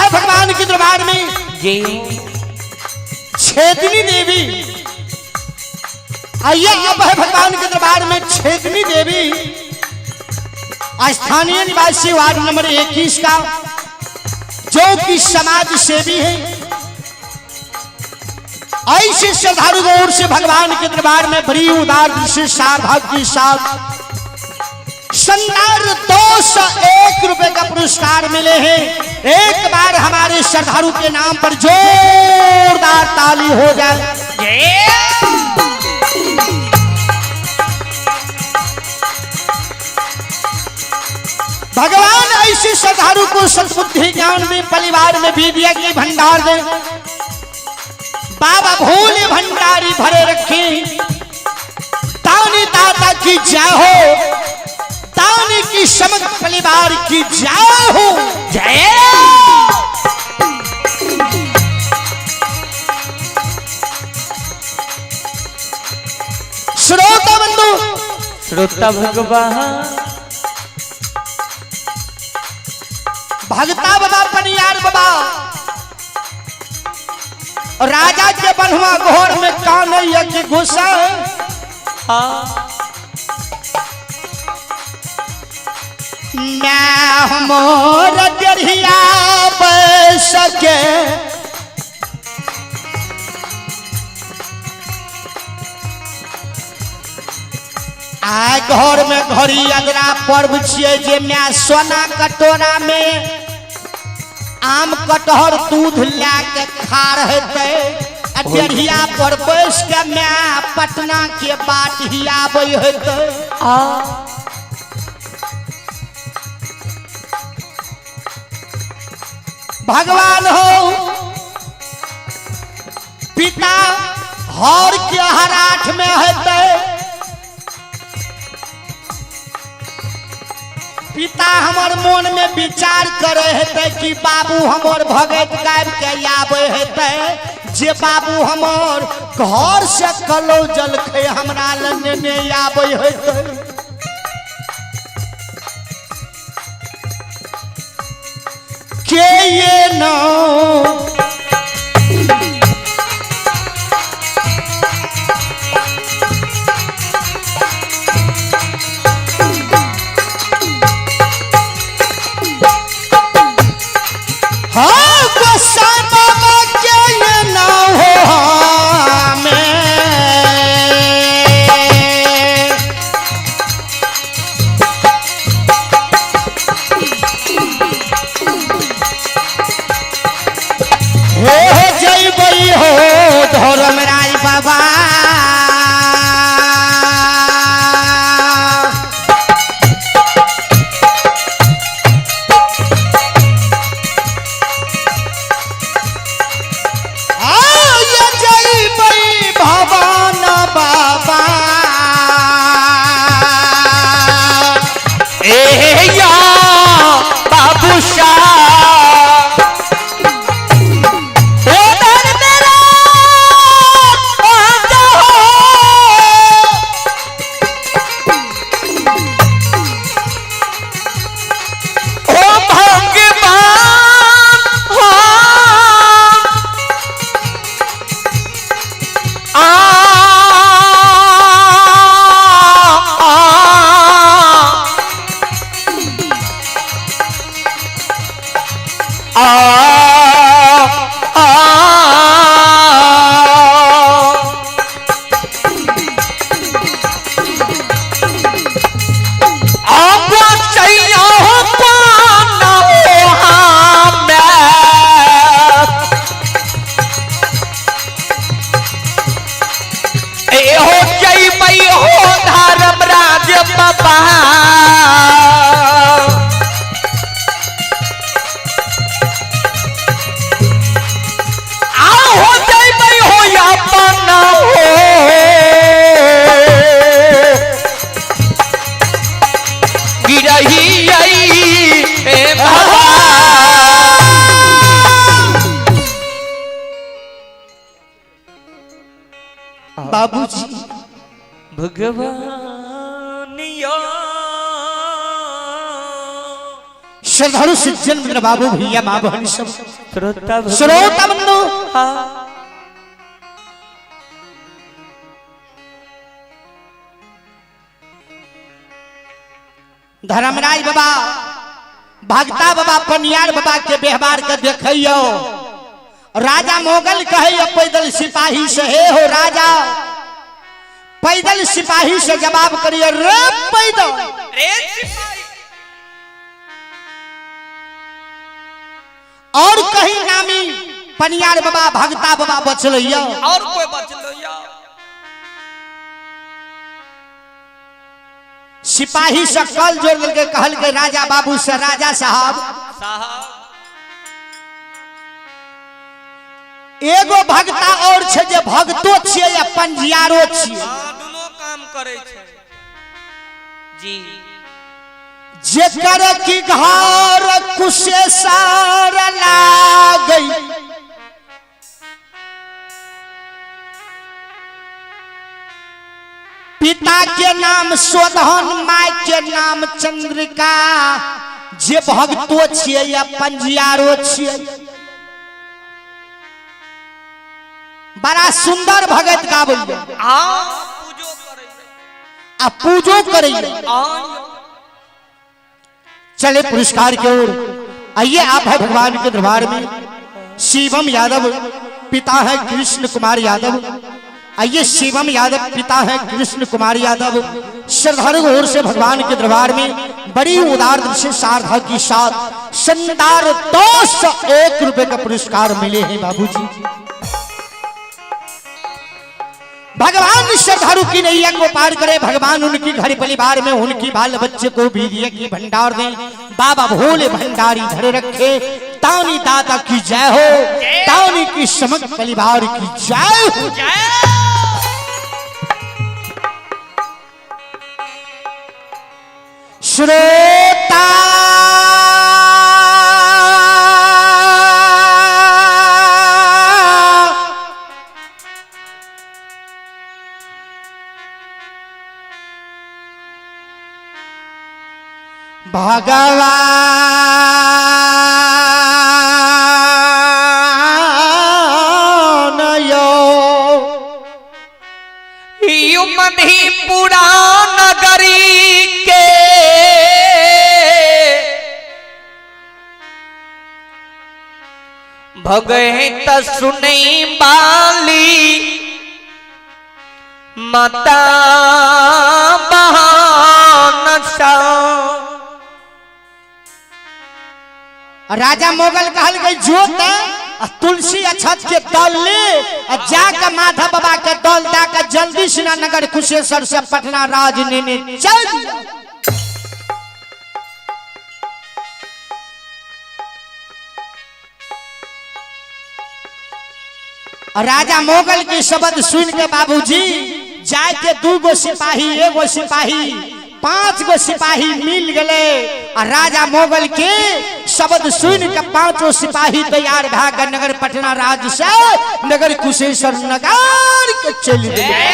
है भगवान के दरबार में जी छेदनी देवी। आइए अब है भगवान के दरबार में छेदनी देवी, स्थानीय निवासी वार्ड नंबर 21 का, जो कि समाज सेवी है। ऐसे श्रद्धालु की ओर से भगवान के दरबार में बड़ी उदार दृष्टि श्रद्धा के साथ शानदार 201 रुपए का पुरस्कार मिले हैं। एक बार हमारे श्रद्धालु के नाम पर जोरदार ताली हो जाए। भगवान ऐसे श्रद्धालु को सद्बुद्धि ज्ञान में परिवार में विद्या के भंडार दे। बाबा भोले भंडारी भरे रखे। दानी दाता की जय हो, दानी की समग्र परिवार की जय हो। जय। श्रोता बंधु, श्रोता भगवान, भगता बाबा, पनियार बाबा, राजा के बनवा घोर में कान यज्ञ घुसा। मैं मोर दरिया बस के आ घर में घड़ी अगला पर्व छियै जे मैं सोना कटोरा में आम कटहर दूध ला के खा रहते, आ डेढ़िया पर बैस के मैं पटना के बाट ही आबै हेतै। भगवान हो पिता हर के हराठ में हेतै, पिता हमर मन में विचार करे हेतै कि बाबू हमर भगत गाबि के आबै हेतै, जे बाबू हमर घर से कलो जलखै हमरा लग नेने आबै हेतै। के ये नो हाँ गोसाई बाबा के ये ना हो हमें। हो जइबै हो धर्मराज बाबा, आय जइबै भवन बाबा। ए या बाबू शाह, ओ दर मेरा आजा हो। ओ भगवान हो आ आ आ आ अब चाहिए पाना हमें। ए हो जय मई हो धर्मराज बाबा, आ हो जय मई हो अपना हो गिरही आई ए बाबा। बाबूजी भगवान यो श्रद्धालु सज्जन मित्र बाबू भैया माँ बहन सब श्रोता भगवान। श्रोता बंधु, हाँ। धर्मराज बाबा भगता बाबा पनियार बाबा के व्यवहार के देखियो। राजा मोगल कहे पैदल सिपाही से, हे हो राजा, पैदल सिपाही से जवाब करिए रे पैदल रे सिपाही। और कहीं नामी पनियार बाबा भगता बाबा बचल और कोई बचल? सिपाही से कल जोड़ के कहल के राजा बाबू से, राजा साहब साहब एगो भगता और छे जे भगतो छिए या पंजियारो छिए। हाँ, दुनो काम करे छे जी। जेकर की घर कुशेसर लागई, पिता के नाम शोधन, माय के नाम चंद्रिका, जे भगतो छिए या पंजियारो छिए। बड़ा सुंदर भगत गाबै। हाँ, पूजो करे आ पूजो करे। चले पुरस्कार की ओर आइए। आप है भगवान के दरबार में शिवम यादव, पिता है कृष्ण कुमार यादव। आइए शिवम यादव, पिता है कृष्ण कुमार यादव, श्रद्धालु ओर से भगवान के दरबार में बड़ी उदार से सारधा की साथ शानदार 201 रुपए का पुरस्कार मिले हैं बाबूजी। भगवान श्रद्धालु की नैया को पार करे, भगवान उनकी घर परिवार में उनकी बाल बच्चे को भी दिए की भंडार दें। बाबा भोले भंडारी धरे रखे। तानी दाता की जय हो, तानी की समग्र परिवार की जय हो। श्रोता भगवान यो मधेपुरा नगरी के भगत सुनई बाली माता बहान सा। राजा मोगल कहल गई जोत आ तुलसी अछत के दल ले आ जाके माधव बाबा के दल दा के जल्दी से नगर कुशेश्वर से पटना राज नेने चल। राजा मोगल के शब्द सुन के बाबूजी जाए के 2 गो सिपाही, 1 गो सिपाही, 5 गो सिपाही मिल गए। और राजा मोगल के शब्द सुन के 5 सिपाही तैयार भा के नगर पटना राज से नगर कुशेश्वर नगर के चल गए।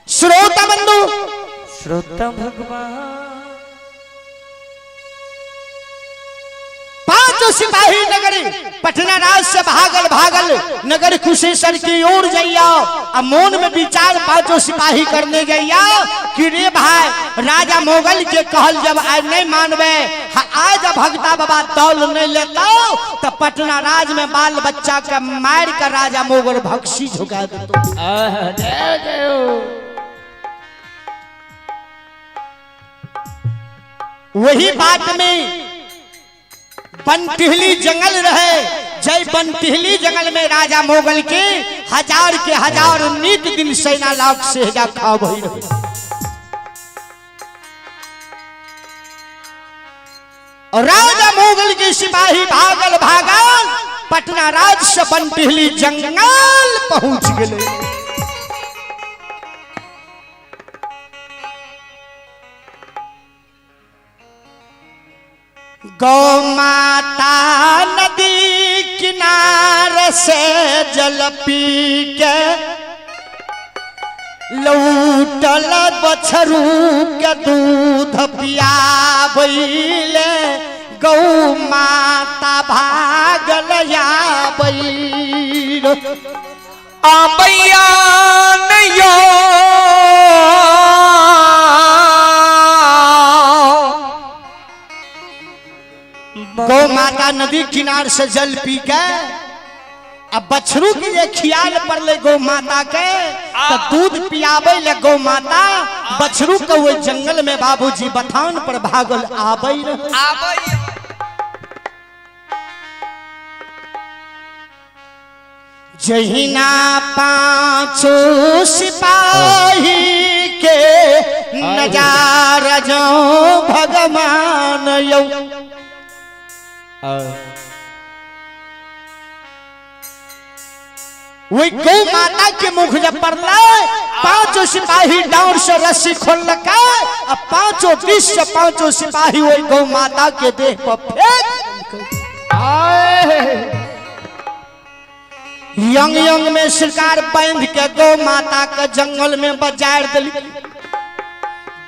श्रोता बंधु, श्रोता भगवान, 5 सिपाही नगर पटना राज से भागल भागल नगर कुशेश्वर की ओर जइया। आ मोन में विचार 5 सिपाही करने जइया कि रे भाई राजा मोगल के कहल जब आज नहीं मानबे, आज भगता बाबा दौल नहीं लेता तो पटना राज में बाल बच्चा के मार कर राजा मोगल भक्षी झुका देतो। वही बात में बनटिहली जंगल रहे। जय बनटिहली जंगल में राजा मोगल के हजार के हजार नित दिन सेना लाख से हजार खा भई रहे। और राजा मोगल के सिपाही भागल भागल पटना राज से बनटिहली जंगल पहुंच गए। गौ माता नदी किनारे से जल पी के लौटल बछड़िया। बछरू के दूध पियाबैले गौ माता भागल आबै। आबैया नैयो गौ माता नदी किनार से जल पी के अब बछरू के जे खियाल पड़ले गौ माता के तो दूध पियाबे ले गौ माता बछरू के वो जंगल में बाबूजी बथान पर भागल आबै रहे। आबै। जहिना पांचो सिपाही के नजारा जो भगवान यौ वही गौ माता के मुख जब पड़ल पांचों सिपाही डांड से रस्सी खोललक आ पांचों दिश से पांचों सिपाही वही गौ माता के देह पर फेंक। यंग यंग में सरकार बांध के गौ माता के जंगल में बजार दिल।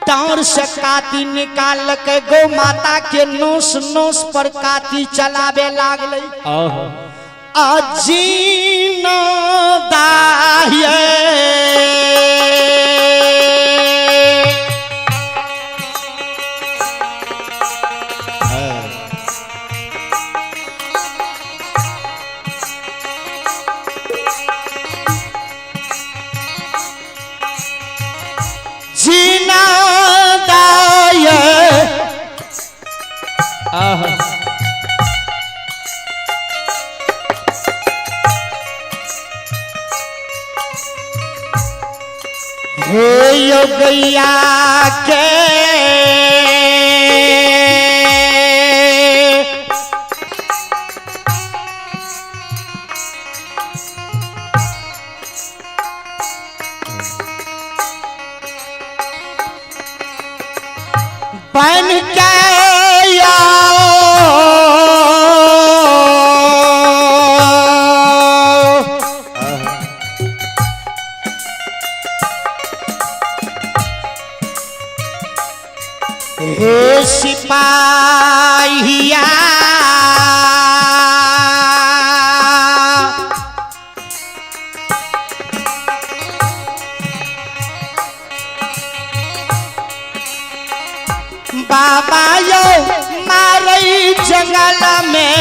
डांड से काती निकाल के गौ माता के नोस नोस पर काती चलावे लागल। अजीन दाह्य जीना दाय हे योगैया के बन के आओ। हे सिपाहिया बाबा यो मारई जंगल में।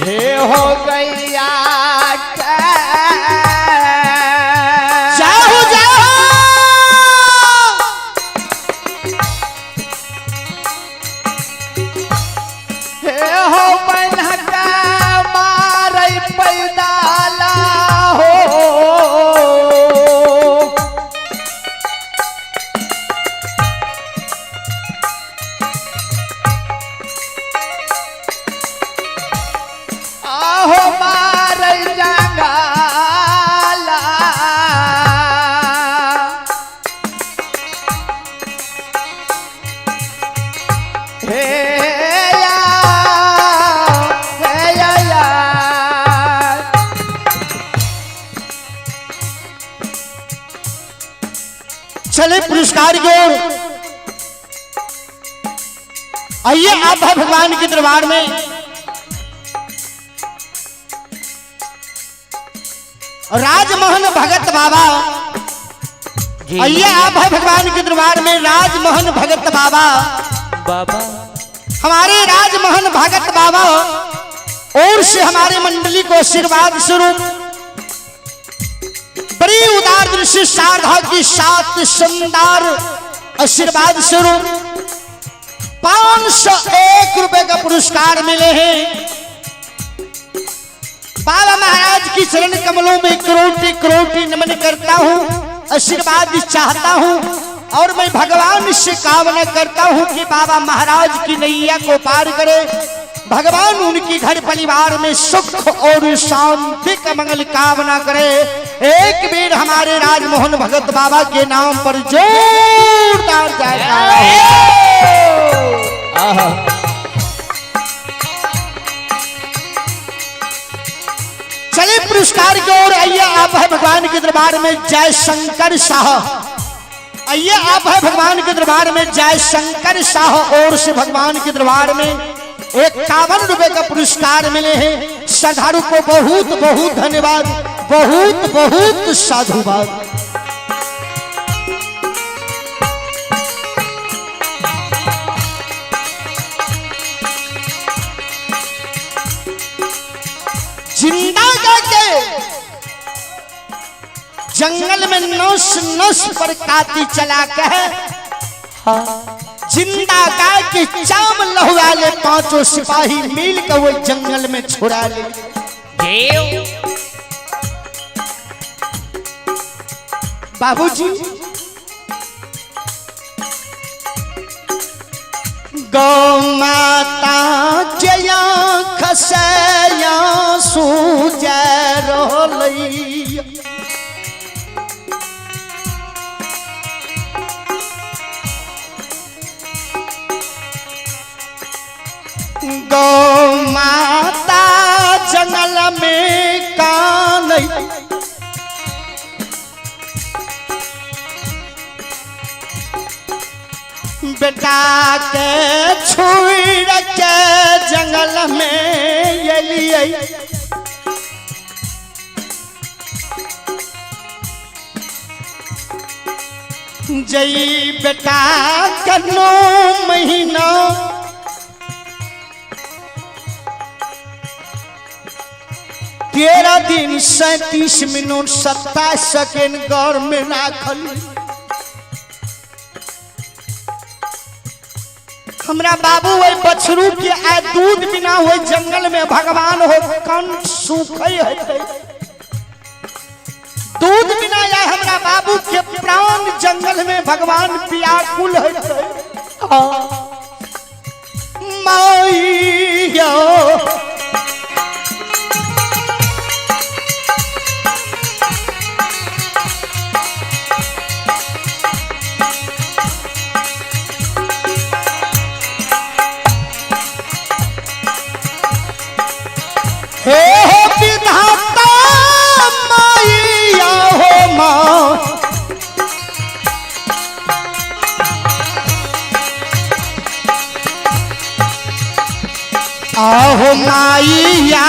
हे हो गैया के। चले पुरस्कार की ओर। आइए आप है भगवान के दरबार में। राजमोहन भगत बाबा, आइए आप है भगवान के दरबार में। राजमोहन भगत बाबा, बाबा हमारे राजमोहन भगत बाबा और से हमारे मंडली को आशीर्वाद स्वरूप बड़ी उदार दृष्टि श्रद्धा की सात सुंदर आशीर्वाद स्वरूप 501 रुपए का पुरस्कार मिले हैं। बाबा महाराज की चरण कमलों में करोटी करोटी नमन करता हूँ, आशीर्वाद चाहता हूँ और मैं भगवान से कामना करता हूँ कि बाबा महाराज की नैया को पार करे, भगवान उनकी घर परिवार में सुख और शांति का मंगल कामना करे। एक बार हमारे राजमोहन भगत बाबा के नाम पर जोरदार जयकारा हो। चले पुरस्कार की ओर। आइए आप है भगवान के दरबार में। जय शंकर शाह, आइए आप है भगवान के दरबार में। जय शंकर शाह और से भगवान के दरबार में 51 रुपए का पुरस्कार मिले हैं। श्रद्धालु को बहुत बहुत धन्यवाद, बहुत बहुत साधुवाद। जिंदा के जंगल में नस नस पर काती चला के जिंदा गाय के चाम लहुआ ले, पांचों सिपाही मिल के वो जंगल में छोड़ा ले। बाबूजी गौ माता जया खसया सूजै रहलै, गौ माता जंगल में कान बेटा के छुड़ के जंगल में एलियै, जई बेटा के 9 महीना 13 दिन 37 मिनट 27 सेकेंड घर में राखल। हमरा बाबू वही बछरू के आय दूध बिना हो जंगल में भगवान हो कंठ सूखे है, दूध बिना आय हमरा बाबू के प्राण जंगल में भगवान व्याकुल है। माइया हे हो विधाता माइया हो माँ, आहो माइया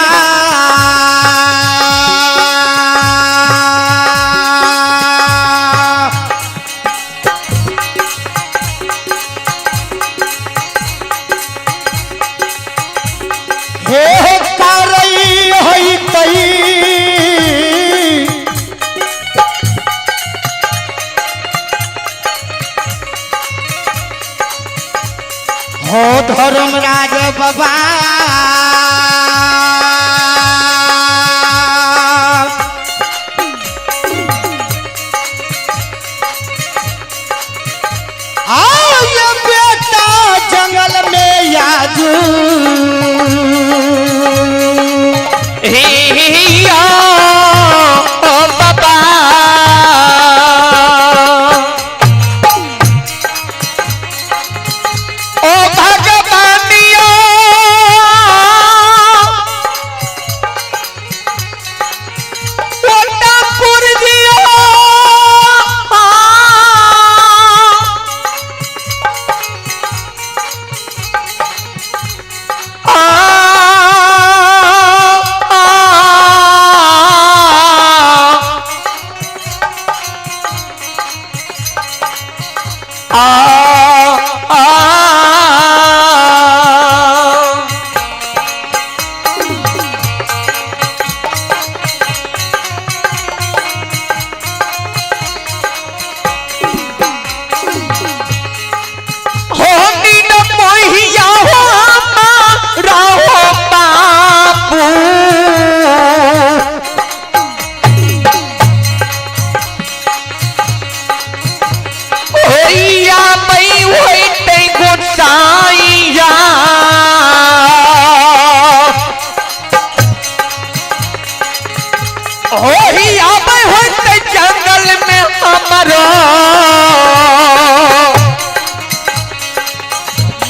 हे हो करई होई तई, हो धर्मराज बाबा। होही आबै होते जंगल में हमरो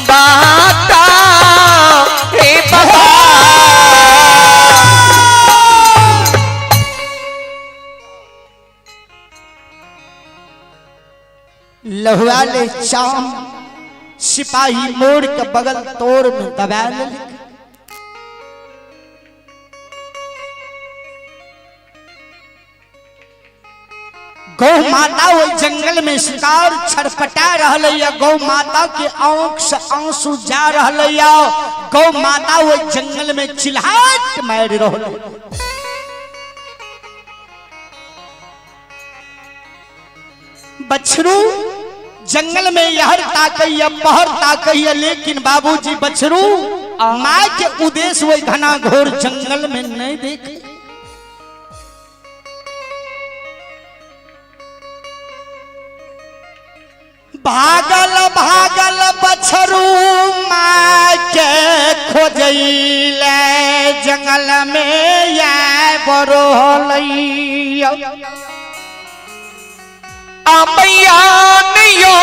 बाता हे बाबा। लहुआ ले चाम सिपाही मोड़ के बगल तोड़ में दबा लेलक। गौ माता ओहि जंगल में शिकार छरपटा रहल या, गौ माता के आंख से आंसू जा रहल या, गौ माता ओहि जंगल में चिल्हाट मारि रहल। बछरू जंगल में यहर ताकैया पहर ताकैया, लेकिन बाबूजी बछरू माय के उद्देश्य वही घना घोर जंगल में नहीं देखे। भागल भागल बछरू माय के खोजैले जंगल में या बरोहलैया। आमैया नियो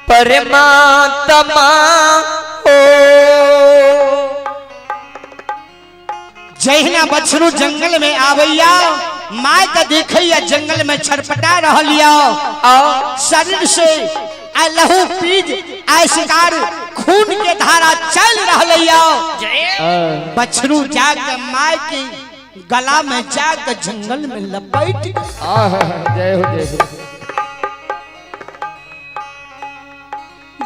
परमात्मा ओ। जहिना बछरू जंगल में आवैया, माय के देखैया जंगल में छटपटा रहलिया, शरीर से आ लहू पीज आ शिकार खून के धारा चल रहलिया। बछरू जाके माय के गला में जाके जंगल में लपेट गई। जय हो जय हो।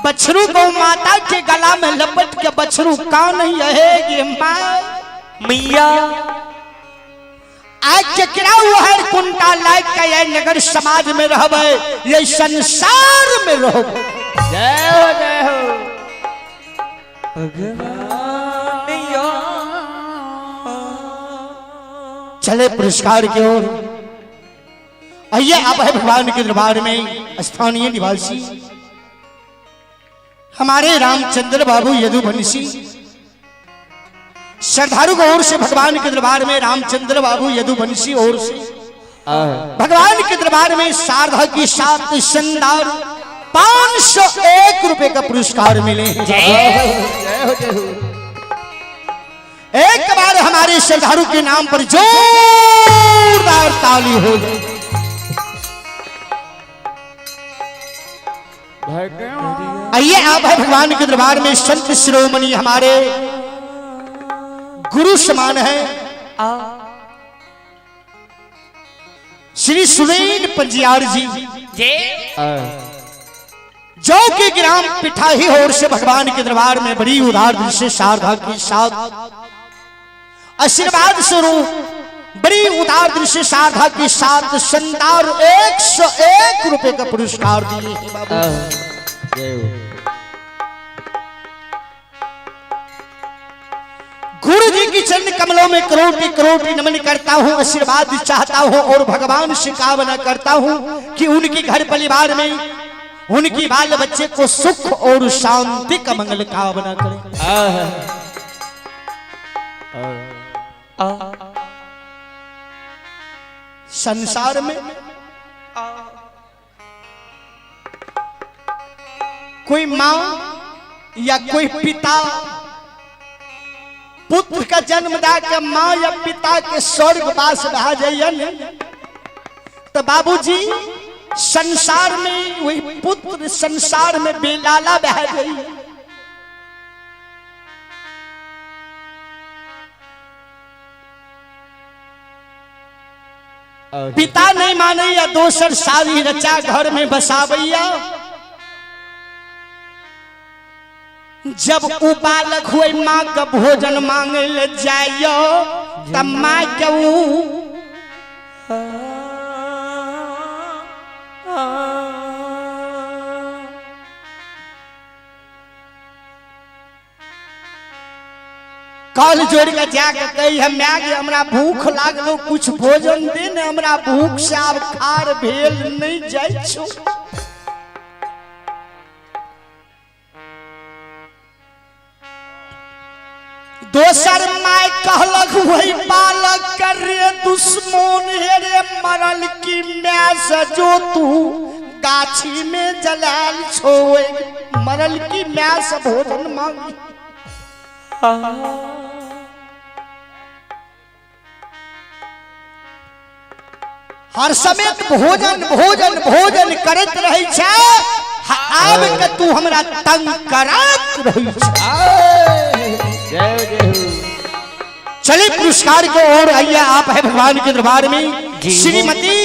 बछरू गौ माता के गला में लपट के बछरू का नहीं रहेगी माँ मैया आज केकरा हर कुंटा लायक के ये नगर समाज में रहबे, ये संसार में रहबे। जय हो जय हो। भगवान यो। चले पुरस्कार की ओर। आइए आप है भगवान के दरबार में स्थानीय निवासी हमारे रामचंद्र बाबू यदुवंशी श्रद्धालु की ओर से भगवान के दरबार में रामचंद्र बाबू यदुवंशी ओर से भगवान के दरबार में सारधा की सात संदार 501 रुपए का पुरस्कार मिले हैं। जय हो जय हो। एक बार हमारे श्रद्धालु के नाम पर जोरदार ताली हो जाए। भगवान आइए आप है भगवान के दरबार में संत शिरोमणि हमारे गुरु समान है श्री सुरेन पंजियार जी, जो कि ग्राम पिठाही और से भगवान के दरबार में बड़ी उदार दिल से शारदा के साथ आशीर्वाद स्वरूप बड़ी उदार दिल से शारदा के साथ संतार 101 रुपए का पुरस्कार दिए हैं बाबू। जय हो। गुरु जी की चरण कमलों में करोटि करोटि नमन करता हूँ, आशीर्वाद चाहता हूँ और भगवान से कामना करता हूँ कि उनके घर परिवार में उनकी बाल बच्चे को सुख और शांति का मंगल कामना करें। संसार में कोई माँ या कोई पिता पुत्र का जन्म दा के माँ या पिता के स्वर्गवास भा जाइए ने, तो बाबूजी संसार में वही पुत्र संसार में बेलाला बह जाइए। पिता नहीं माने या दोसर शादी रचा घर में बसावैया, जब उ बालक हुए माँ का भोजन मांगे ले जाइयो तब माँ के उ कल जोड़ के जाके कही हम माय गे हमरा भूख लागलो कुछ भोजन दे ने, हमरा भूख से आब खार भेल नहीं जाइ छो। दोसर माय कहलक वही बालक कर रे दुश्मन हे रे मरल की my से जो तू गाछी में जलाल छो मरल की my से भोजन मांगी। हर समय भोजन भोजन भोजन करत रहे छे, आब के तू हमरा तंग करत रहे छे। जय जय हो। चलिए पुरस्कार को और आइए, आप है भगवान के दरबार में श्रीमती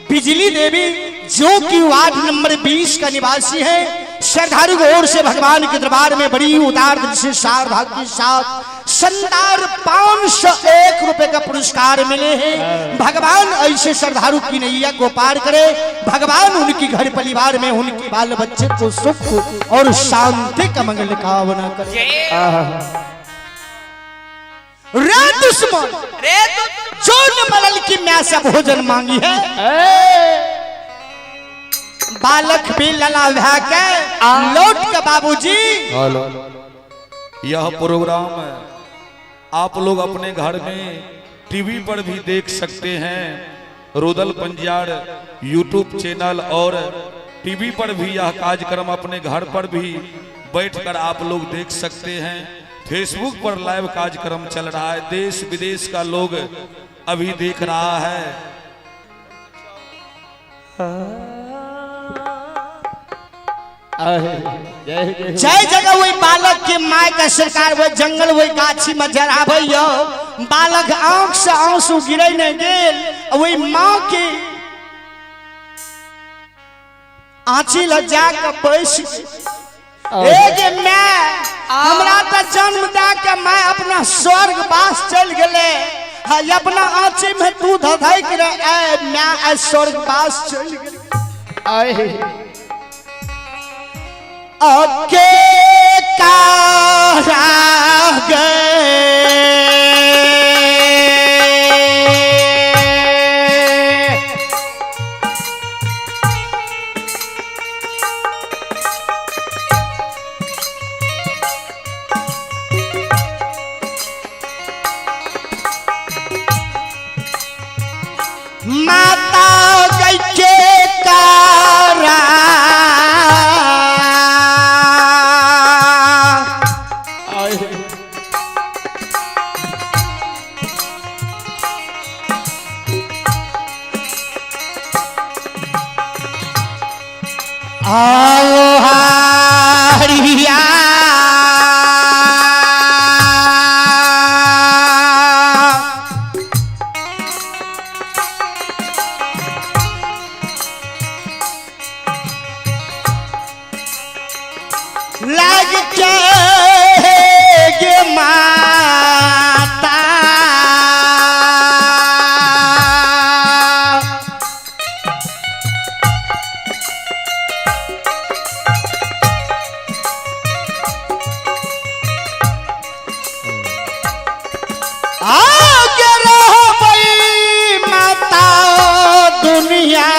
बिजली देवी जो कि वार्ड नंबर 20 का निवासी है, श्रद्धालु की ओर से भगवान के दरबार में बड़ी उदार दिल से श्रद्धा के साथ शानदार 501 रुपए का पुरस्कार मिले हैं। भगवान ऐसे श्रद्धालु की नैया को पार करे, भगवान उनकी घर परिवार में उनके बाल बच्चे को सुख और शांति का मंगल कामना करे। रे दुश्मन रे जो न मरल की मैं से भोजन मांगी है, बालक भी लला भा के लौट के बाबूजी। हेलो, यह प्रोग्राम आप लोग अपने घर में टीवी पर भी देख सकते हैं। रुदल पंजियार यूट्यूब चैनल और टीवी पर भी यह कार्यक्रम अपने घर पर भी बैठकर आप लोग देख सकते हैं। फेसबुक पर लाइव कार्यक्रम चल रहा है, देश विदेश का लोग अभी देख रहा है। जय जगह वही बालक के my का सरकार वही जंगल वही गाछी में जराबै, बालक आंख से आंसू गिरे नहीं गेल, वही माँ के आँची ल जाके बैस ए मैं हमरा तो जन्म दे के मैं अपना स्वर्ग वास चल गए, अपना आँची में तू धधक रहे, मैं स्वर्ग वास चल गए। अके कारा गए माता गई के कारा आओ हरिया लग के गे माता आगे रहो भाई माता दुनिया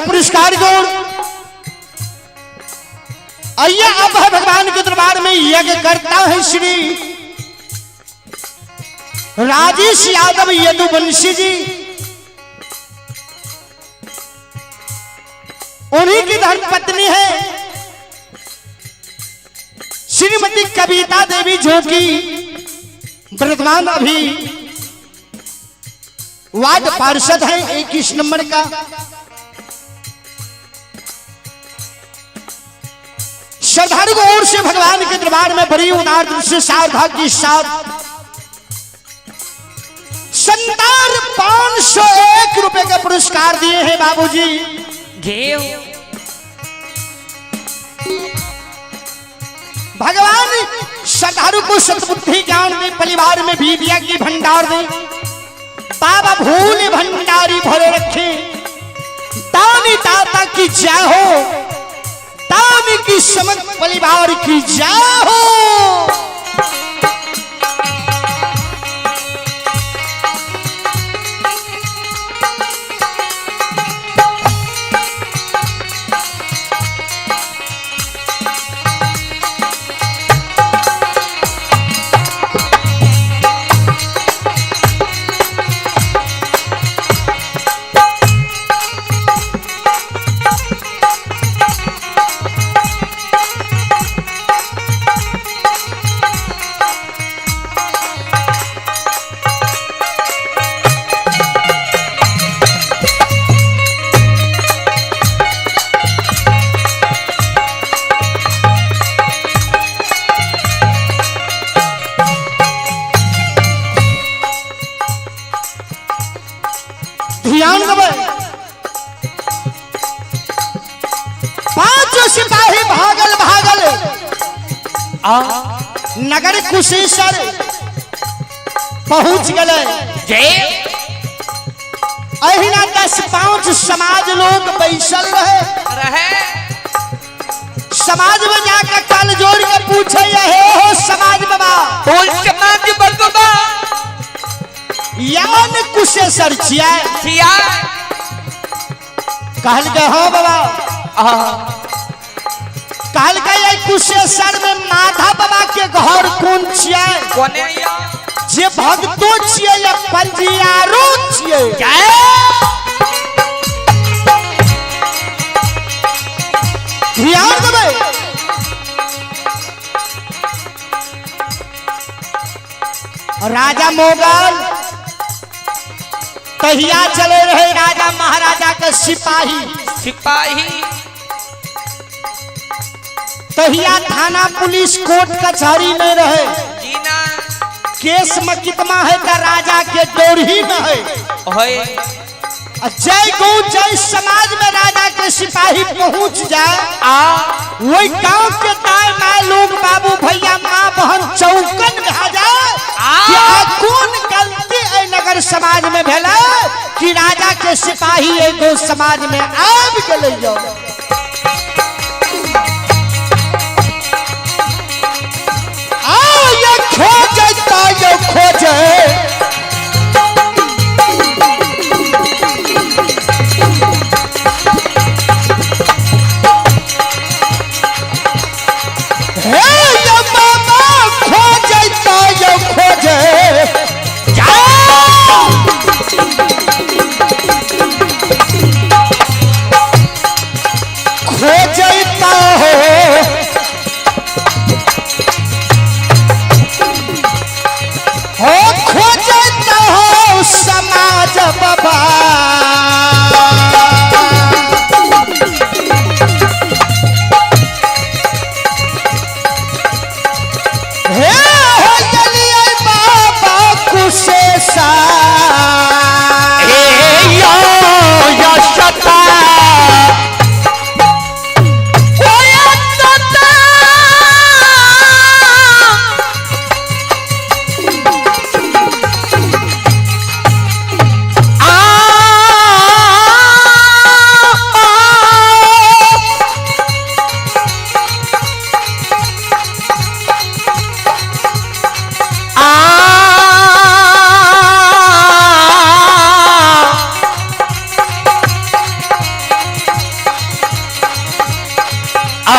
नगद पुरस्कार जोड़ आइए अब है भगवान के दरबार में यज्ञ करता है श्री राजेश यादव यदुवंशी जी, उन्हीं की धर्मपत्नी है श्रीमती कविता देवी, जो कि वर्तमान अभी वार्ड पार्षद है 21 नंबर का। श्रद्धालु की ओर से भगवान के दरबार में बड़ी उदार दृष्टि श्रद्धा के साथ संतान 501 रुपए का पुरस्कार दिए हैं बाबूजी। घेव भगवान श्रद्धालु को सद्बुद्धि ज्ञान दे, परिवार में विद्या की भंडार दे, बाबा भूल भंडारी भरे रखे, दानी दाता की जय हो, दानी की समझ परिवार की जय हो। ध्यान देबै। पांचों सिपाही भागल भागल आ नगर कुशेश्वर पहुंच गए। जय अहिना 10-5 समाज लोग बैसल रहे रहे। समाज में जाकर कल जोड़ के पूछे हे हो समाज बाबा, बोल समाज बाबा यान कुशेश्वर छिया छिया। कहल के हो बाबा, कहल के ये कुशेश्वर में माधा बाबा के घर कोन छिया? कोने या जे भक्तो छियै या पंजियारो छियै। जय ध्यान देबै। राजा मोगल तहिया चले रहे राजा महाराजा के सिपाही सिपाही तहिया थाना पुलिस कोर्ट कचहरी नहीं रहे। जीना केस मकितमा है तो राजा के डोर ही में है। होए जय गौ जय समाज में राजा के सिपाही पहुंच जाए आ वही गांव के दाएं माए लोग बाबू भैया माँ बहन चौकन भा जाए कि आ कौन गलती ए नगर समाज में भेलै कि राजा के सिपाही एगो समाज में आबि गेलै। आ ये खोजै ता ये खोजै हे ये बाबा खोजै ता ये खोजै।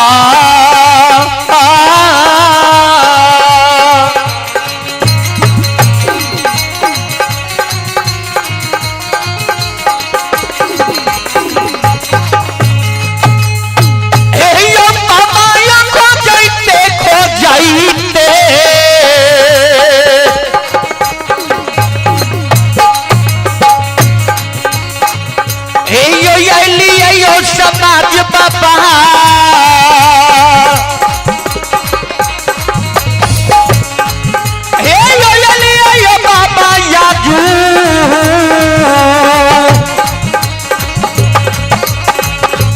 हे बाबा खो जाइते खो जाइते। हे यो अलियो समाज बाबा हे यो अलियो बाबा याजू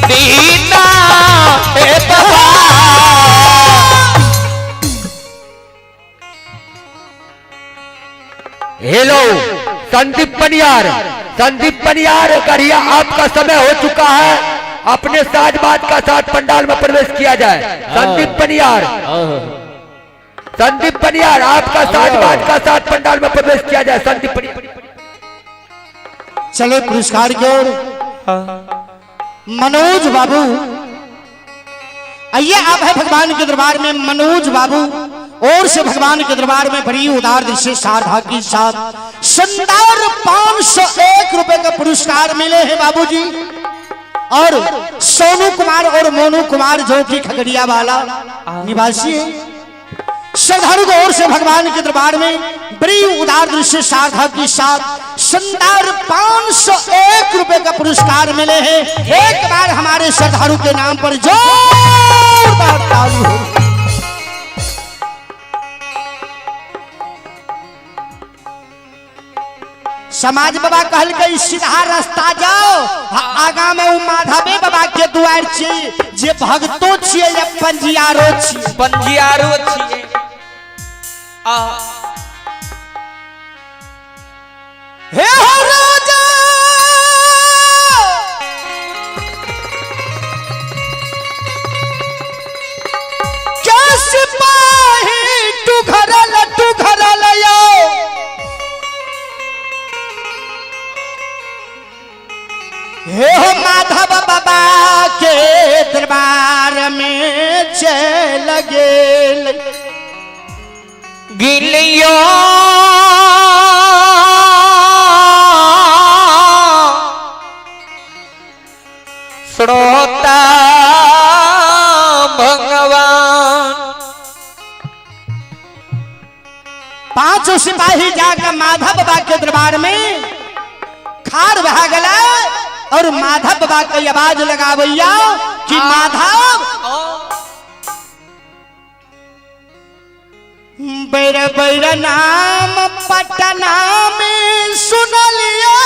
दीना हे बाबा। हेलो संदीप पनियार, संदीप पनियार गढ़िया, आपका समय हो चुका है, अपने साजबाज का साथ पंडाल में प्रवेश किया जाए। संदीप पनियार, संदीप पनियार, आपका साजबाज का साथ पंडाल में प्रवेश किया जाए। संदीप पनियार चले पुरस्कार की ओर। मनोज बाबू आइए, आप है भगवान के दरबार में। मनोज बाबू और से भगवान के दरबार में बड़ी उदार दृष्टि श्रद्धा के साथ सुंदर 501 रुपए का पुरस्कार मिले हैं बाबूजी। और सोनू कुमार और मोनू कुमार जो कि खगड़िया वाला निवासी है, श्रद्धालु को ओर से भगवान के दरबार में बड़ी उदार दृष्टि श्रद्धा के साथ सुंदर 501 रुपए का पुरस्कार मिले हैं। एक बार हमारे श्रद्धालु के नाम पर जोरदार ताली हो। समाज बाबा कहल के सीधा रास्ता जाओ, आगा में उ माधवे बाबा के दुआर छी, जे भक्तो छिए या पंजियारो छिए। पंजियारो छिए। आ हे हो राजा क्या सिपाही तू घर लट्टू घर लयो, हे हो माधव बाबा के दरबार में चल गेल। गिलियो श्रोता भगवान। पांचों सिपाही जाकर माधव बाबा के दरबार में खार बहा गला और माधव बाबा के आवाज लगावैया कि माधव बैर बैर नाम पटना में सुन लिया,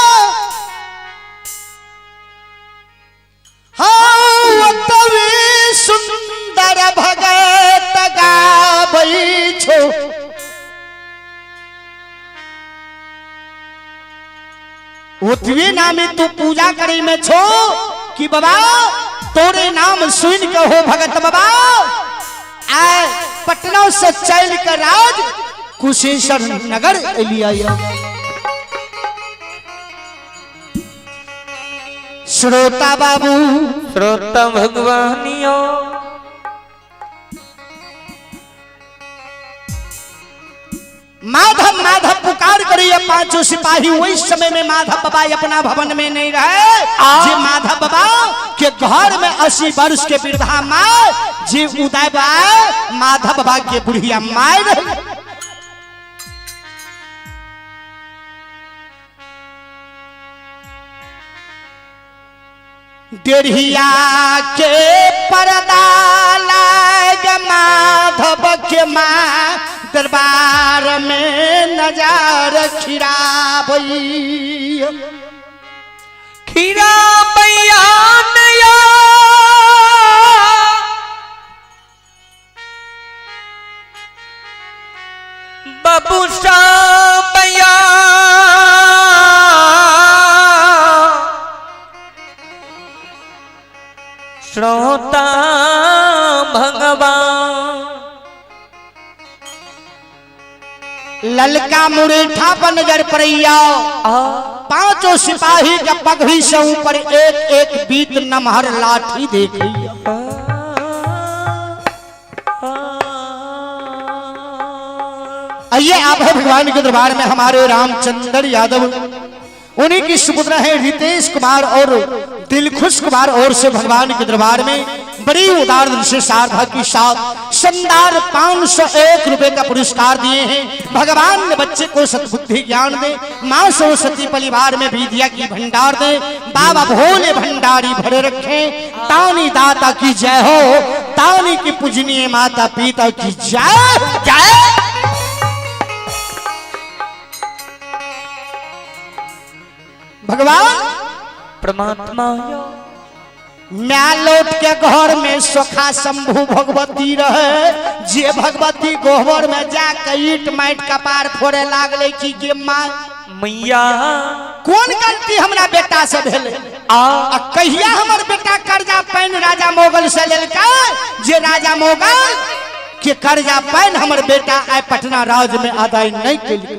हाँ तभी सुंदर भगत गाबै छो। ओतवे नामे तू पूजा करे में छो कि बाबा तोरे नाम सुन के हो भगत बाबा आए पटना से चल कर राज कुशेश्वर नगर एलिया। श्रोता बाबू श्रोता भगवानियो माधव माधव पुकार करिए पांचों सिपाही। वही समय में माधव बाबा अपना भवन में नहीं रहे, जे माधव बाबा के घर में 80 वर्ष के वृद्धा माँ जे उदय बा माधव बाबा के बुढ़िया माय रहे। डेढ़िया के पर्दा लाग माधव के माँ दरबार में नजार खिराबई खीरा बयान या बाबू बया श्रोता भगवान। ललका मुरेठा पर नजर पड़ैया, पांचों सिपाही के पगड़ी से ऊपर एक एक बीत नमहर लाठी देखिया। आइए आप है भगवान के दरबार में हमारे रामचंद्र यादव, उन्हीं की सुपुत्र है रितेश कुमार और दिलखुश कुमार और से भगवान के दरबार में बड़ी उदार दिल से श्रद्धा के साथ शानदार 501 रुपए का पुरस्कार दिए हैं। भगवान ने बच्चे को सद्बुद्धि ज्ञान दे, माँ सरस्वती परिवार में विद्या की भंडार दे, बाबा भोले भंडारी भरे रखें। तानी दाता की जय हो, तानी की पूजनीय माता पिता की जय जय। भगवान परमात्मा मैं लौट के घर में सोखा शंभु भगवती रहे, जे भगवती गोहर में जाके ईट माइट कपार फोड़े लागले कि गे माँ मैया कौन गलती हमरा बेटा से भेले आ कहिया हमर बेटा कर्जा पैन राजा मोगल से लेलका, जे राजा मोगल के कर्जा पैन हमर बेटा आय पटना राज में अदाई नहीं केलकै।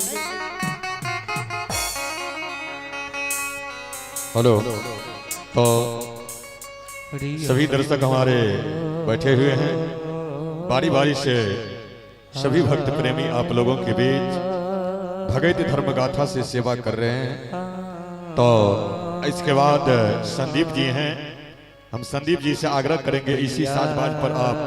हेलो, तो सभी दर्शक हमारे बैठे हुए हैं, बारी बारी से सभी भक्त प्रेमी आप लोगों के बीच भगवत धर्म गाथा से सेवा कर रहे हैं। तो इसके बाद संदीप जी हैं, हम संदीप जी से आग्रह करेंगे इसी साजबाज पर आप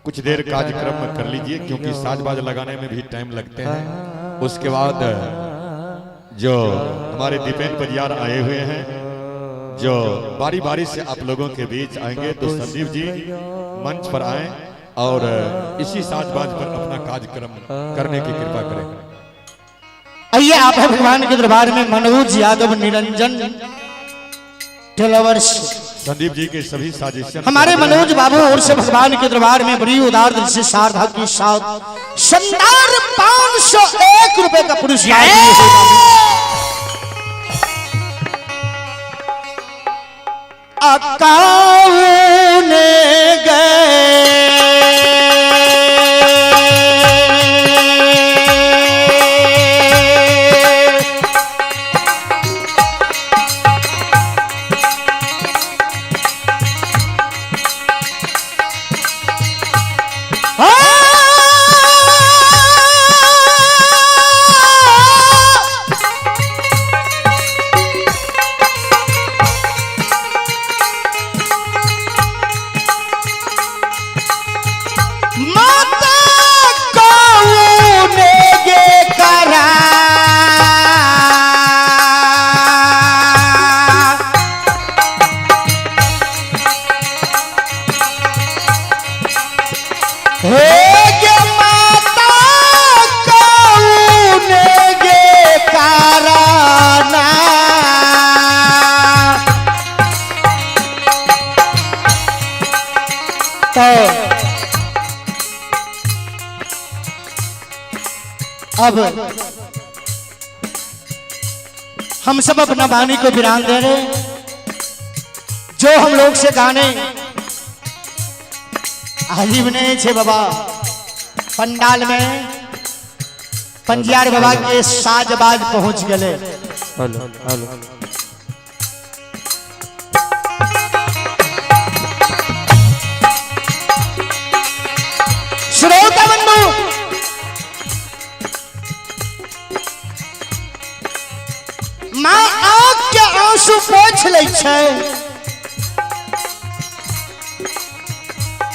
कुछ देर कार्यक्रम कर लीजिए, क्योंकि साजबाज लगाने में भी टाइम लगते हैं। उसके बाद जो हमारे दीपेन परियार आए हुए हैं, जो बारी बारी से आप लोगों के बीच आएंगे, तो संदीप जी मंच पर आए और इसी साजबाज पर अपना कार्यक्रम करने की कृपा करें। आइए आप है भगवान के दरबार में मनोज यादव निरंजन टेलवर्स संदीप जी के सभी साजिश हमारे मनोज बाबू और से भगवान के दरबार में बड़ी उदार दिल से श्रद्धा के साथ शानदार 501 रुपए का पुरस्कार दिए हैं। अकाउने गए माता कौने गे करा हे गे माता कौने गे कराना तो अब हम सब अपना वाणी को विराम दे रहे हैं। जो हम लोग से गाने अजीब नहीं छे बाबा, पंडाल में पंजियार बाबा के साजबाज पहुंच गए। Hello hello. श्रोता बंधु, माँ आंख के आंसू पोछ लै छै,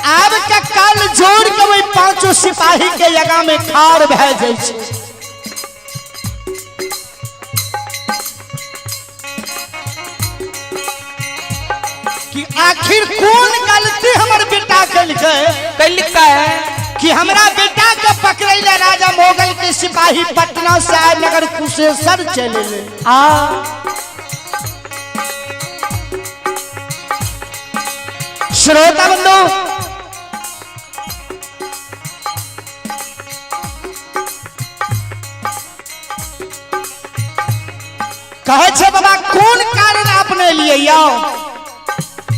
आब के काल जोड़ के वही पांचों सिपाही के जगह में खार भए जाइ छै। कि आखिर कौन गलती हमर बेटा केलकै कलिका है कि हमरा बेटा के पकड़ै ले राजा मोगल के सिपाही पटना से आए नगर कुशेश्वर चले ले। आ श्रोता बंधु, कहे छे बाबा कौन कारण अपने लिए यो,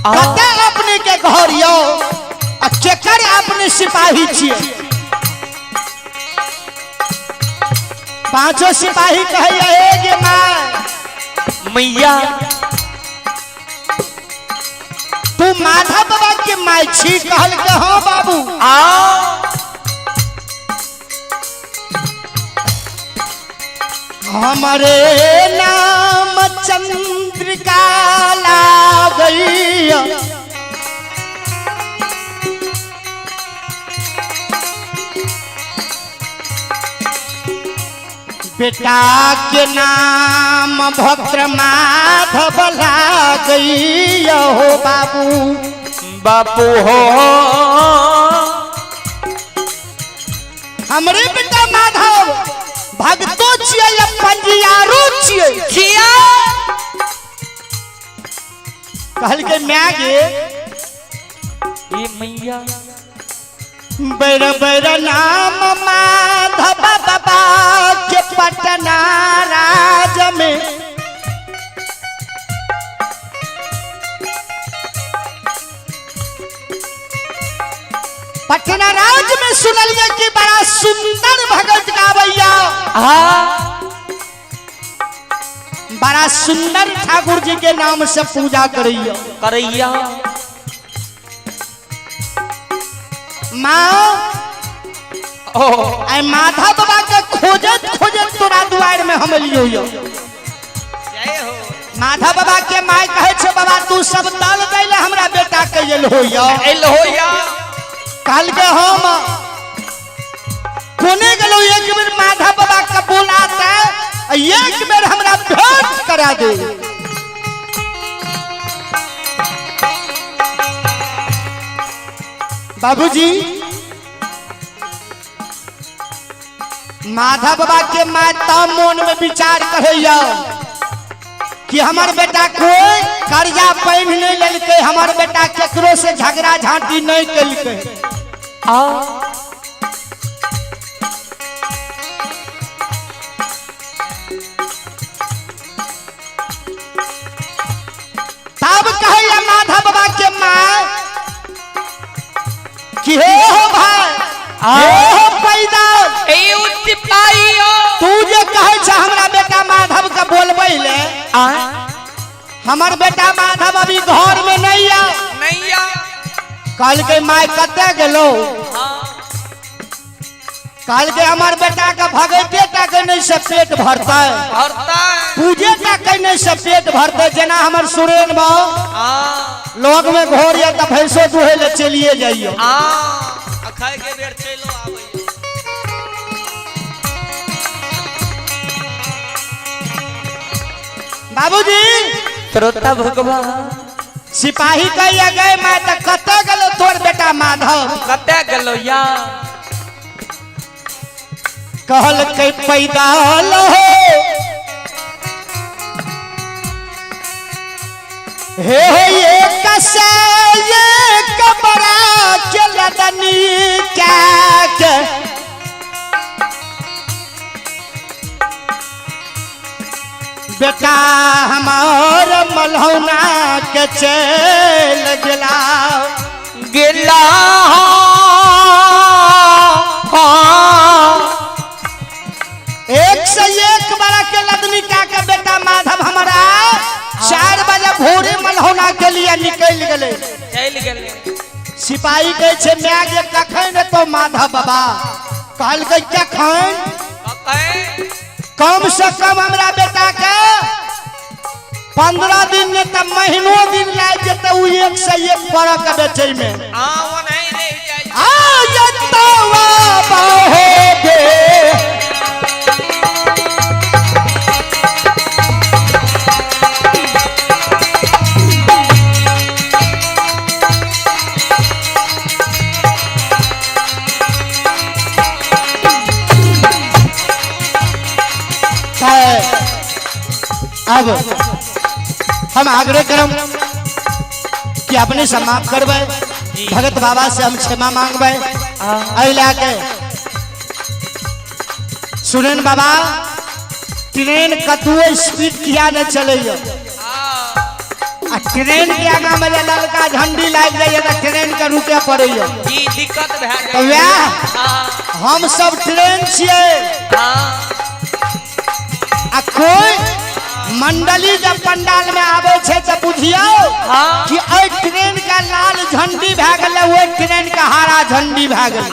कते अपने के घर यो आ केकर अपने सिपाही छिए। पांचों सिपाही कहे हे गे मां मैया तू माधव बाबा के माय छी। कहल के हाँ बाबू। आ हमारे नाम चंद्रिका लागैया। बेटा के नाम भक्त माधव लागैया हो बाबू। बापू हो हमरे बेटा माधव भक्तो छियै या पंजियारो छियै। छिया कहल के my गे ये मैया बैर बैर नाम माधव बाबा के पटना राज में। पटना राज में सुनलिए कि बड़ा सुंदर भगत गावैया, हाँ बड़ा सुंदर ठाकुर जी के नाम से पूजा करैया करैया। माँ ओ आई माधव बाबा के खोजत खोजत तोरा दुआर में हम लियो यो। माधव बाबा के माय कहे छे बाबा तू सब तल दैले हमरा बेटा के एल होया। एल होया। कहल के हम कोने गेलो एक बेर माधव बाबा के बोलाते एक बेर हमरा भेंट करा दे। बाबूजी माधव बाबा के माता मन में विचार करैया कि हमार बेटा कोई कर्जा पैन नहीं लेलकै, हमार बेटा केकरो से झगड़ा झांटी नहीं केलकै। तब कहैया माधव बाबा के माँ कि हे हो भाई, हे हो पैदा, तू जे कहे छे हमरा बेटा माधव के बोलबै ले, हमर बेटा माधव अभी घर में नहीं आ। कहलकै माय कतऽ गेलो? कहलकै हमर बेटा के भगैते टा के नहीं से पेट भरतै, पूजे टा के नहीं से पेट भरतै। जेना हमर सुरेन बाबू लोग में घर या तऽ भैंसो दुहे ले चलिए जाइयो। बाबूजी श्रोता भगवान सिपाही कहिया गए माय तऽ कतऽ गेलो तोर बेटा माधव? कतऽ गेलो या? कहलकै पैदा हो हे एक से एक बड़ा के लदनी के बेटा हमार मलहौना के चल गेला गेला। एक से एक बड़ा के लदनी का के बेटा माधव हमारा 4 बजे भोरे मलहौना के लिए निकल गए। चल गेले। सिपाही कहे छे my गे कखन तो माधव बाबा? कहलकै कखन? कम से कम हमरा बेटा के 15 दिन ने तब महीनो दिन लाग जेतै उ एक से एक बड़ा के बेचै में। आ जतवा हो गे अब हम आग्रह करम कि अपने समाप्त करबै, भगत बाबा से हम क्षमा मांगबै। एहि लए के सुरेन बाबा ट्रेन कतबो स्पीड किया नहीं चलैया, आ ट्रेन के आगा में जे ललका झंडी लागि जाइए तऽ ट्रेन के रुके पड़ैया। दिक्कत भए तऽ वएह हम सब ट्रेन छियै आ कोई मंडली जब पंडाल में आवे छे तो बुझियो कि एहि ट्रेन का लाल झंडी भए गेलै, ओहि ट्रेन का हरा झंडी भए गेलै।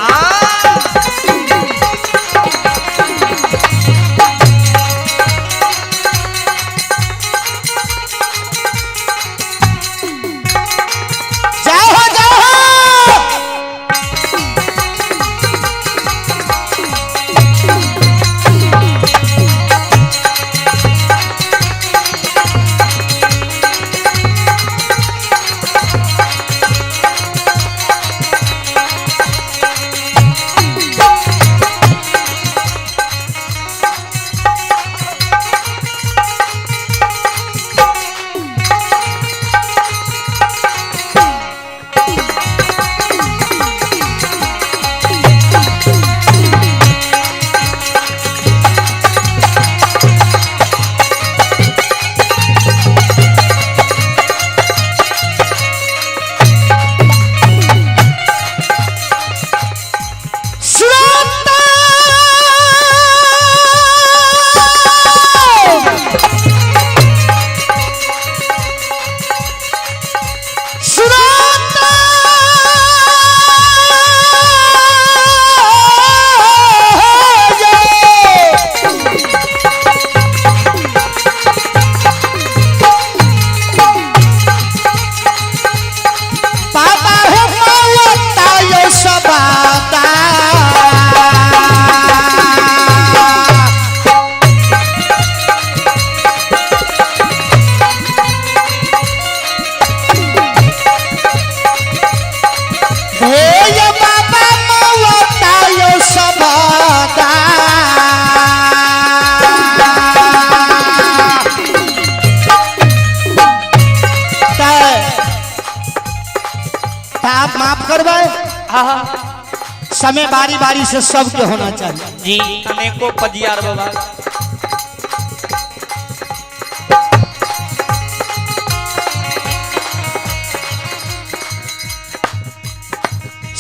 समय बारी बारी से सबके होना चाहिए जी। अनेकों पजियार बाबा।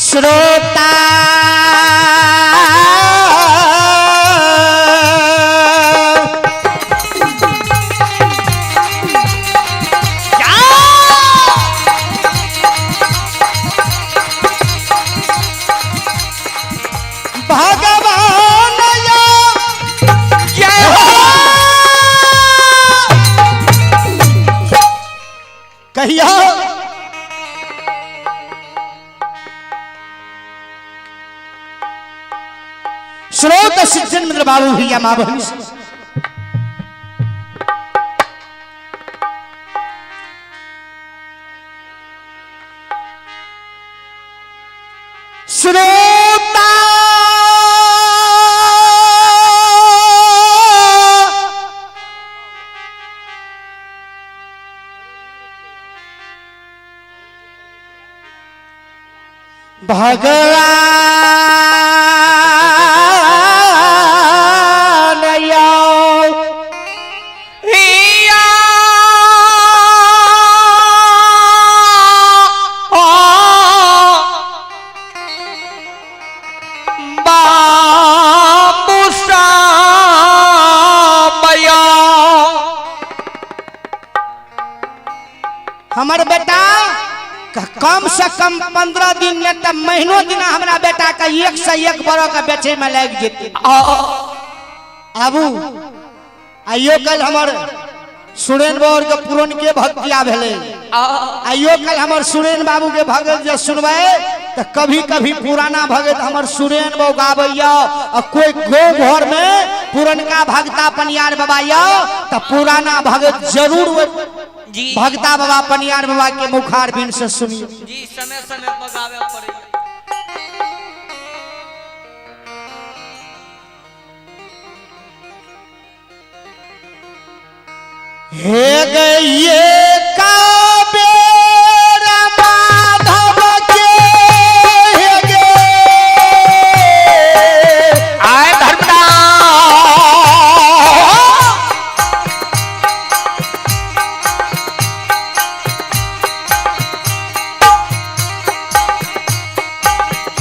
श्रोता भगवान जय हो। कहियो स्रोत सज्जन मित्र बाबू भैया माँ बहन श्रोता भगवान यो हिया बाबू सामया। हमर बेटा कम से कम 15 दिन ने त महीनो दिन हमरा बेटा का एक से एक बड़ा का बेचे में लाग जेते। आबू आइयो कल हमर सुरेन बाबू के पुरन के भक्तिया भेले। आइयो कल हमर सुरेन बाबू के भगत जे सुनबै त कभी कभी पुराना भगत हमर सुरेन बाबू गाबैया आ कोई गो घर में पुरनका भगता पनियार बाबा यो त पुराना भगत जरूर जी भगता बाबा पनियार बाबा के मुखार बिन से सुनियो जी। समय समय बगावे पड़े। हे गये काबेर माधव के हे गे आए धर्मदा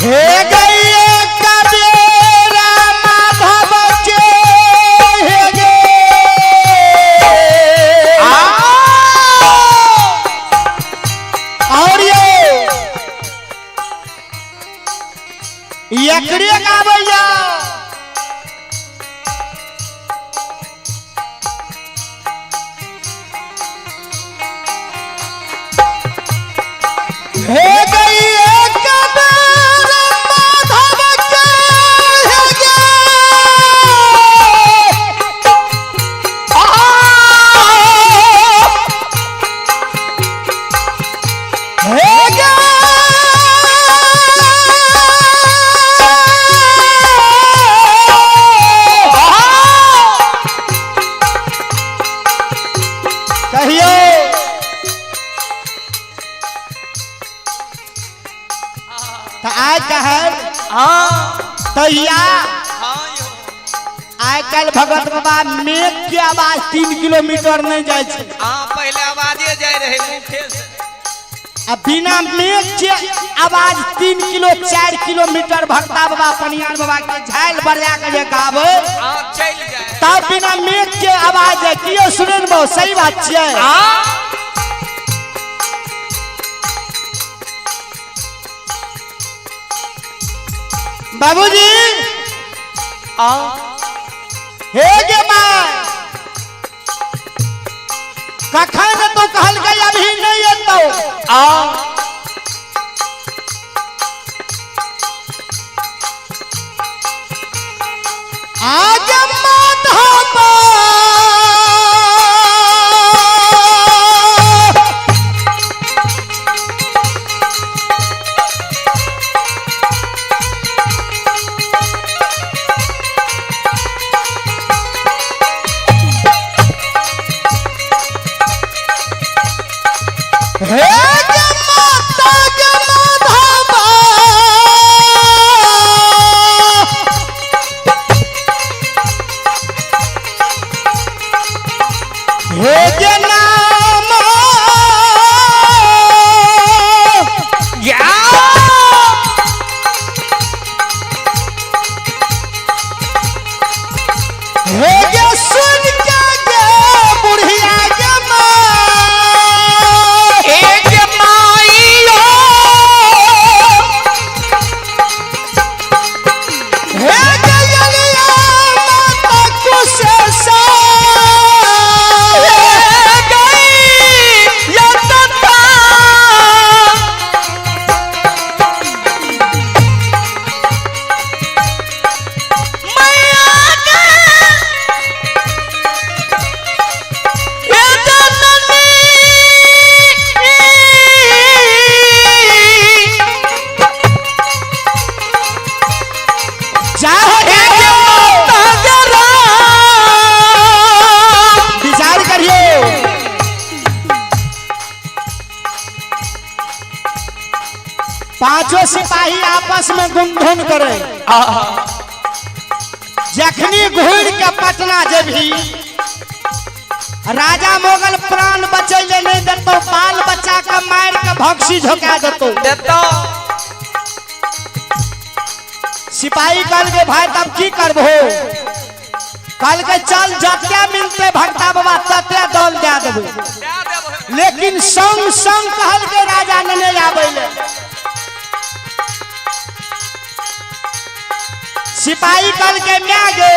हे गये काबेर माधव के हे गे और ये एकरे गाबैया हे गई कबीर माधव के हे गे। हे गे। कहियो तो आज का है तैया आइ काल्हि भगत बाबा मेघ के आवाज 3 किलोमीटर नहीं जाइ छै। हाँ पहले आवाजे जाय रहे मुखे से। आ बिना मेघ के आवाज 3 किलो 4 किलोमीटर भगता बाबा पनियार बाबा के झाल बजा के जे गाबै हाँ चल जाए तब बिना मेघ के आवाज है। कियो सुनेन बाबू सही बात छियै। बाबूजी हे गे माय कखन तो कहलकै अभी नहीं एतौ। आगे माधव हे गे माता गे माधव आपस में गुनधुन करे। जखनी घूर के पटना जेबही, राजा मोगल प्राण बचैले नहीं देतो, बाल बच्चा के मार के भक्सी झोंका देतो। देतो। सिपाही कहल के भाई तब की करबो? कहल के चल जते मिलते भक्ता बाबा तते दल दे देबो, लेकिन संग संग कहल के राजा ने आबै ले। सिपाही कहल के my गे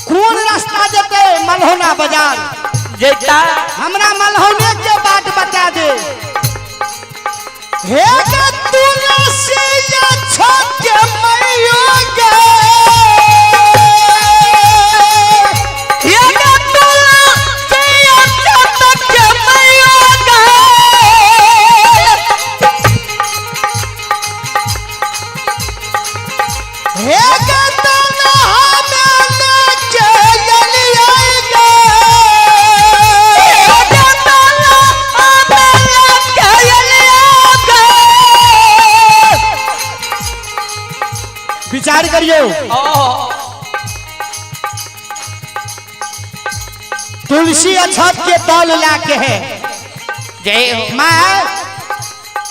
कोन रास्ता जेते मलहोना बाजार जेता? हमरा मलहोने के बाट बता दे। हे गे तुलसी ये छोटे मैयो गे, ये गे तुलसी ये छोटे मैयो गे। हे गे तनहा में लेके अलियै गे, हे गे तनहा में लेके अलियै गे। विचार करियो, तुलसी अछत के तल लाके है। जय हो। माँ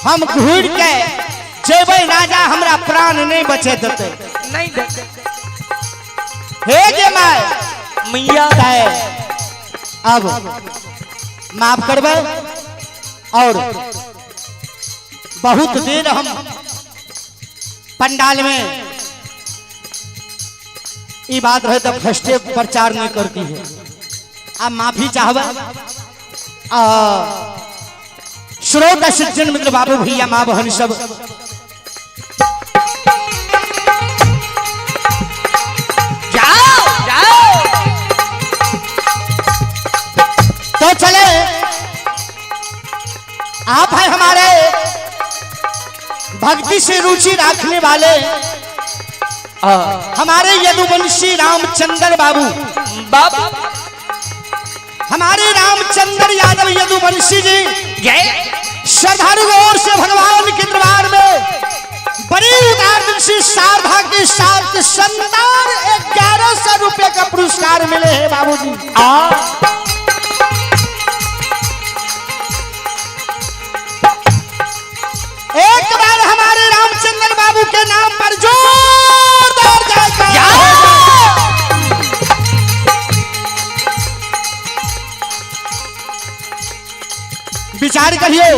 हम घूर के जेबै, राजा हमरा प्राण नहीं बचे देते। नहीं देते। हे गे my मैया तय अब माफ करबै। और बहुत देर हम पंडाल में ई बात रहे तो फर्स्टे प्रचार नहीं करती है। अब माफी चाहब। श्रोता सज्जन मित्र बाबू भैया माँ बहन सब, जाओ जाओ। तो चले आप हैं हमारे भक्ति से रुचि रखने वाले हमारे यदुवंशी रामचंद्र बाबू बाबू, हमारे रामचंद्र यादव यदुवंशी जी जय। श्रद्धालु ओर से भगवान के दरबार में बड़ी उदार दिल से श्रद्धा के साथ शानदार 1100 रुपए का पुरस्कार मिले हैं बाबूजी। एक बार हमारे रामचंद्र बाबू के नाम पर जोरदार जयकार। विचार करियो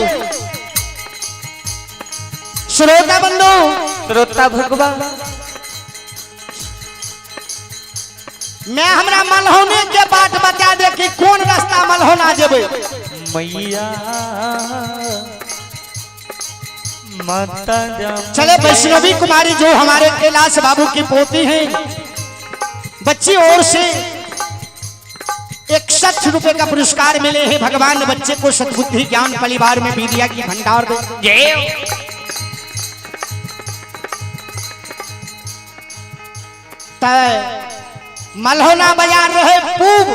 श्रोता बंधु, श्रोता भगवान, मैं हमरा मलहोने के बाट बता दे कि कौन रास्ता मलहोना जेबै। मैया माता चले वैष्णवी कुमारी जो हमारे कैलाश बाबू की पोती हैं, बच्ची और से 61 रुपए का पुरस्कार मिले हैं। भगवान बच्चे को सद्बुद्धि ज्ञान परिवार में विद्या की भंडार दे। जय। तय मलहोना बाजार रहे पूब,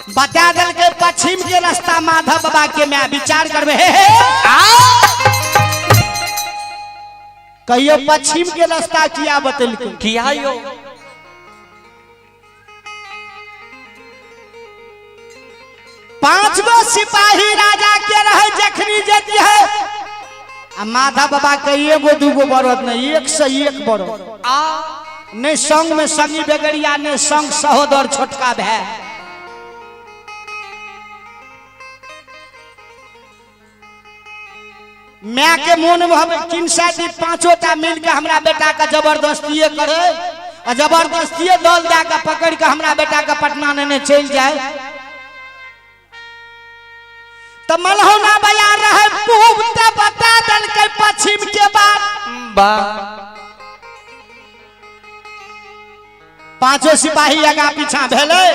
बता दल के पश्चिम के रास्ता माधव बाबा के मैं विचार करबे। हे हे कहियो पश्चिम के रास्ता किया बतल के किया यो? 5 गो सिपाही राजा के रहे जखनी जती है, आ माधव बाबा के एगो दूगो बरद नहीं, 1 से 1 बरद नहीं, संग में संगी बेगरिया ने संग सहोदर छोटका भाई। मैं के मोन में हम किनसा दी 5 मिल के हमरा बेटा का जबरदस्ती करे और जबरदस्ती दल दे के पकड़ के हमरा बेटा का पटना नेने चल जाए। तो मलहोना बाजार रहे पूब ते बता दल के पश्चिम के बाद बा 5 सिपाही आगा पीछा भेले।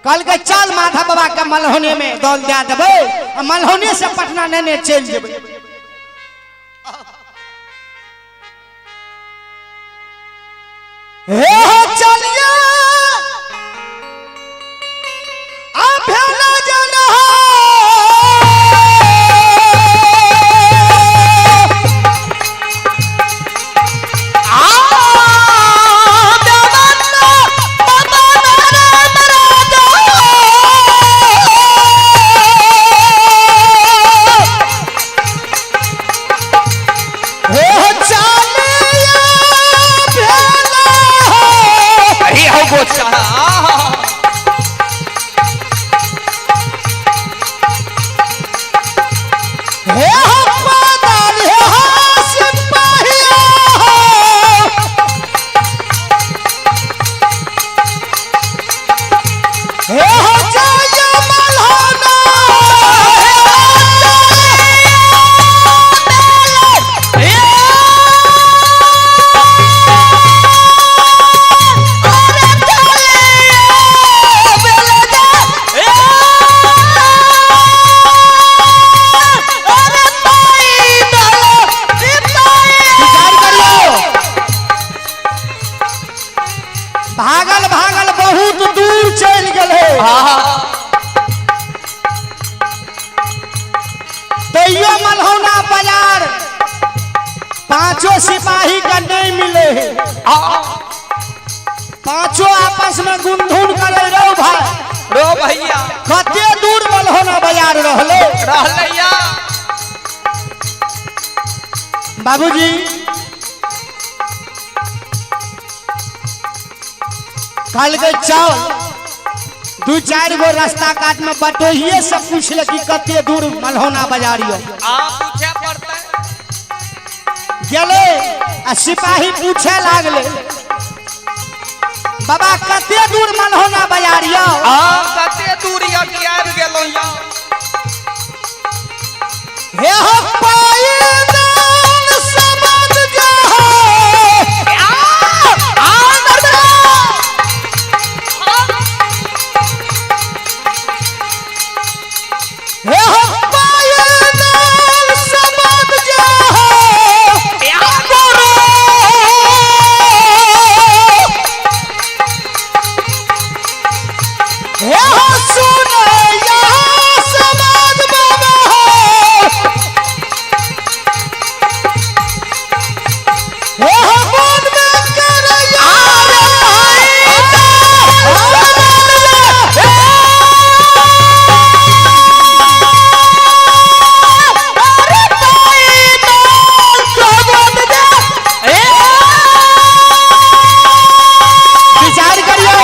कल के चल माधव बाबा के मलहोने में दल दे देबै आ मलहोने से पटना नेने चल जेबै। हे हो चलिए आ भेला जन हो। हे हो पादाल हे हो सिपाहिया हो। हे हो जय मल्हाना विचार करियो। भागल भागल बहुत दूर चलि गेलै। तैयो मल्हौना बाजार पांचों सिपाही का नहीं मिले है। पांचों आपस में गुनधुन करे रहो भाई रो भैया कते दूर मल्हौना बाजार रहले रहलैया। बाबूजी कल के चल दू चार गो रास्ता काट में बटोहिए से पूछले कि कते दूर मल्हौना बाजार यो। आ पूछे पड़तै। गेले आ सिपाही पूछे लागले बाबा कते दूर मल्हौना बाजार यो। आ कते दूर या कि आबि गेलौं या। हे हो पायदान सबद जे हो। हे हो पायदान सबद जे हो। हे हो सुनैया समाज बाबा हो। हे हो मन में करैया विचार करियो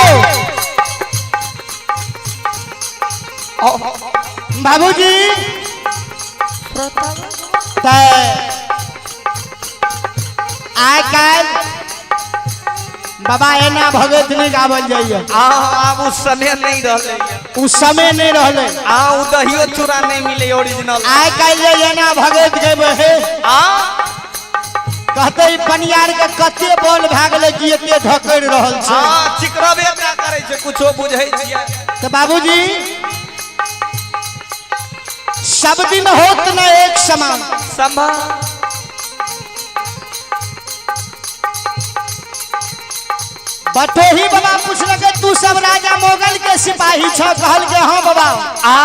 बाबूजी। आइ काल्हि बाबा एना भगत नहीं गावल जाइए। आ आब उ समय नहीं रहलै। उ समय नहीं रहले। आ उ दहियो चूड़ा नहीं मिले ओरिजिनल। आइ काल्हि जे एना भगत गेबै हे आ कहते ई पनियार के कते बल भए गेलै कि एते धकड़ि रहल छै। आ चिकरबे टा करै छै कुछो बुझै छियै। तो बाबूजी सब दिन होत न एक समान। समान बटोही बाबा पूछलकै तू सब राजा मोगल के सिपाही छ? कहल के हाँ बाबा। आ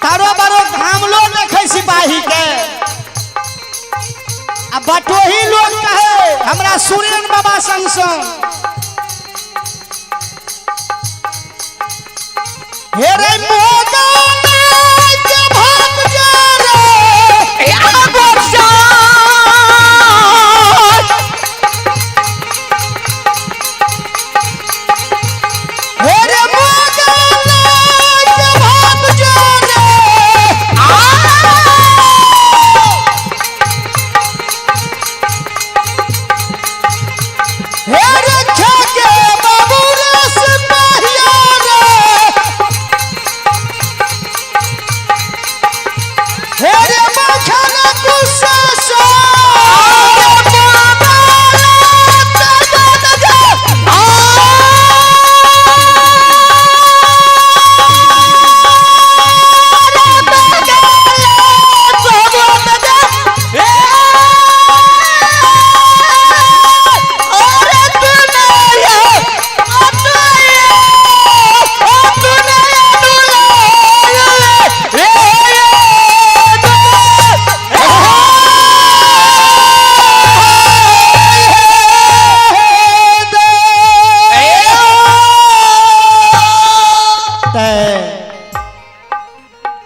तारो बरो घामलो देखे सिपाही के आ बटोही लोग कहे हमरा सुरेन बाबा संग संग हे रे मोगल के भाग जा रे हे रे मोगल के भाग जा रे हे रे खेके बाबू रे सिपाहिया रे हे रे मखन गुस्सा सो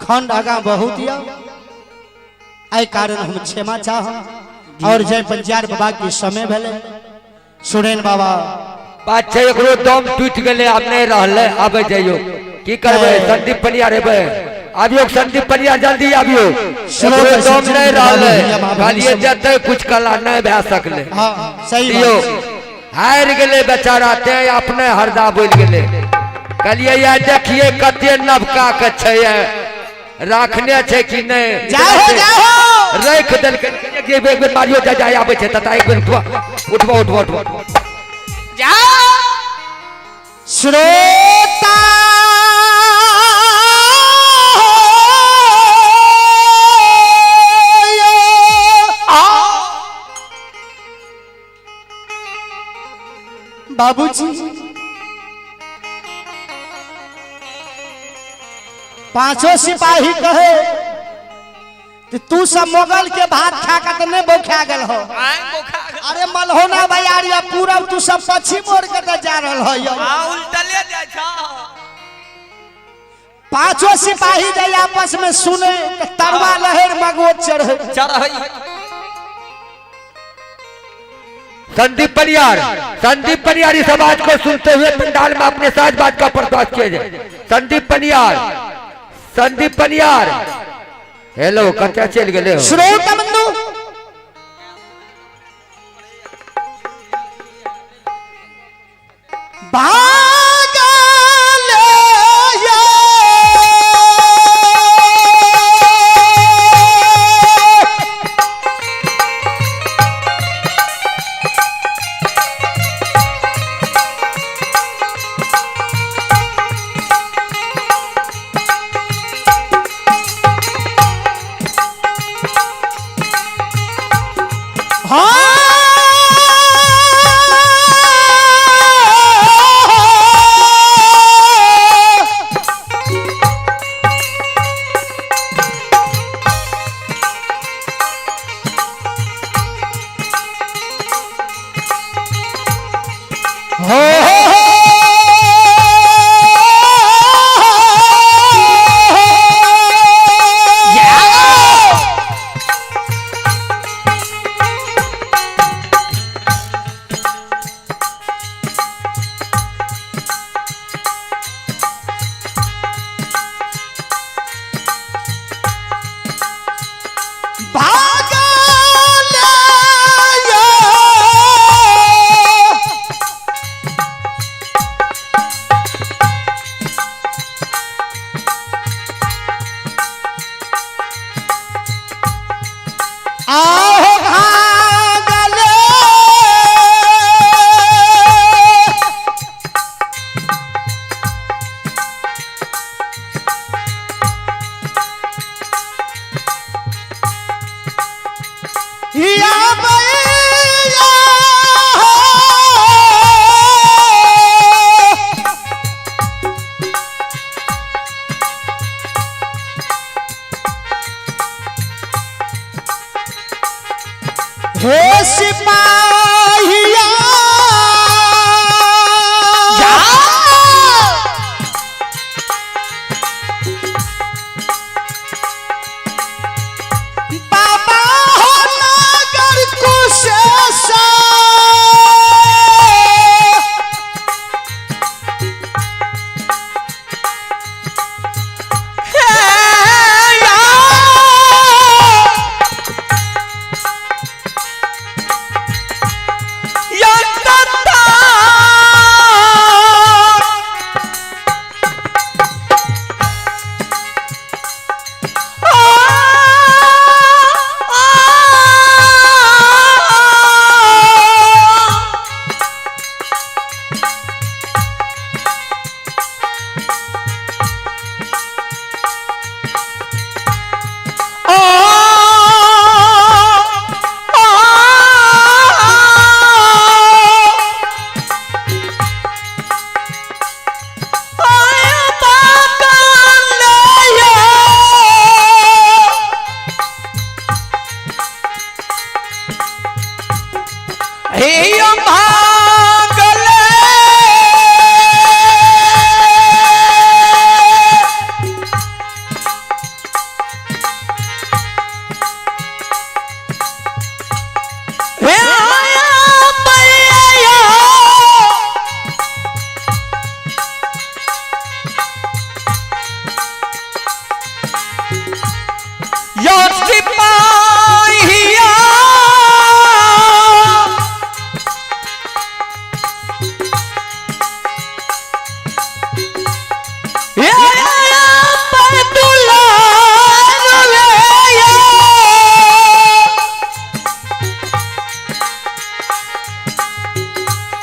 खंड आगा बहुत या एहि कारण हम क्षमा चाहब और जय पंचार बाबा के समय भेले सुरेन बाबा बात छै एकरो दम टूटि गेलै, आब नहि रहलै, आबै जइयो। की करबै संदीप पनियार हेबै आबियो संदीप पनियार जल्दी आबियो। श्रोता दम सज्जन नहीं रहलै, भैया, माँ बहिन कहलिए सब। जतै कुछ कला नहीं भए सकलै। हाँ सही दियो बात। हारि गेलै बेचारा, ते अपने हरदा बोल गेलै। कहलिए या देखिए कते नवका के छै, राखने छै कि नहीं। जाओ हो जाओ हो। राखि देलकै। एक बेर मारियो जा जा आबै छै तता, एक बेर उठबो उठबो उठबो उठबो। श्रोता बाबूजी पांचों सिपाही कहे कि तू सब मुगल के भात खा के तो नहीं बोखा गल हो। अरे मलहोना बयारिया पूरब तू सब पश्चिम मोड़ के तो जा रहल हो। उल्टले जाइ छ। पांचों सिपाही जब आपस में सुने तो तरवा लहर मगो चढ़े। चढ़ै। संदीप परियार, संदीप परियार इस आवाज को सुनते हुए पंडाल में अपने साथ बात का बर्दाश्त किया जाए। संदीप परियार, संदीप परियार, हेलो कत्ते चल गेले हो? श्रोता बंधु भागल यो। हाँ। हो हो हो। भागल यो। आहो भागल। या बैया हो। हे सिपाहिया बाबा हो नगर कुशेषा। हे या।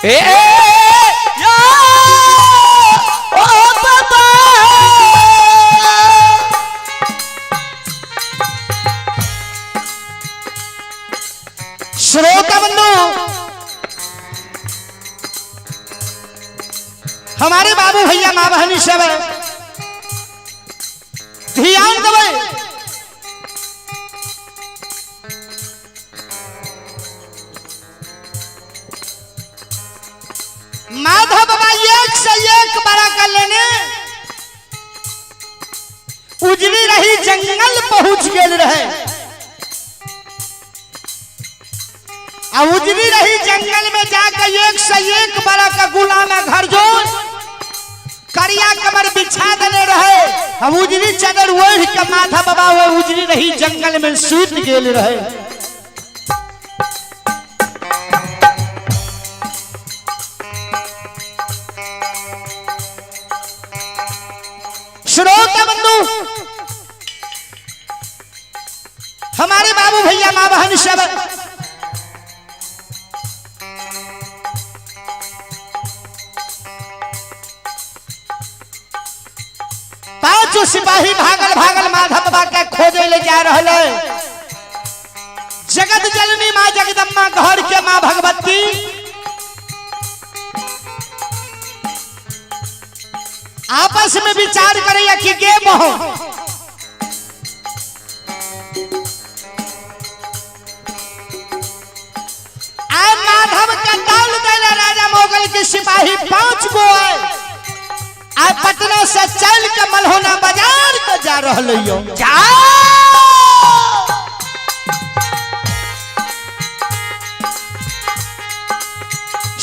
ए या ओ बाबा। श्रोता बंधु, हमारे बाबू भैया माँ बहनी सब ध्यान देवे। माधव बाबा एक से एक बड़ा कर लेने उजली रही जंगल पहुंच गेल रहे। आ उजली रही जंगल में जाकर एक से एक बड़ा का गुलाम घर जोड़ करिया कमर बिछा देने रहे। हम उजली चादर ओढ़ के माधव बाबा वो उजली रही जंगल में सूत गेल रहे। श्रोता बंधु, हमारे बाबू भैया माँ बहन सब पांचों सिपाही भागल भागल माधव बाबा के खोजे ले जा रहे है। जगत जननी माँ जगदम्बा घर के माँ भगवती आपस में विचार करे कि गे बहो आए माधव का दौल देला राजा मोगल के सिपाही 5 गो आए आए पटना से चल के मल्होना बाजार में जा रहा यो।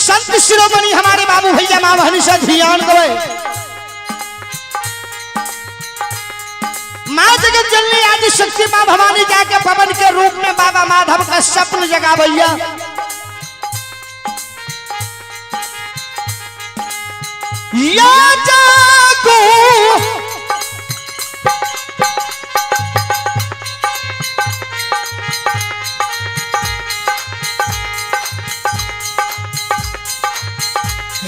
संत शिरोमणि हमारे बाबू भैया माँ बहनी से ध्यान दे। माँ जगत जननी आदि शक्ति माँ भवानी जाके पवन के रूप में बाबा माधव का स्वप्न जगा भैया। या जागो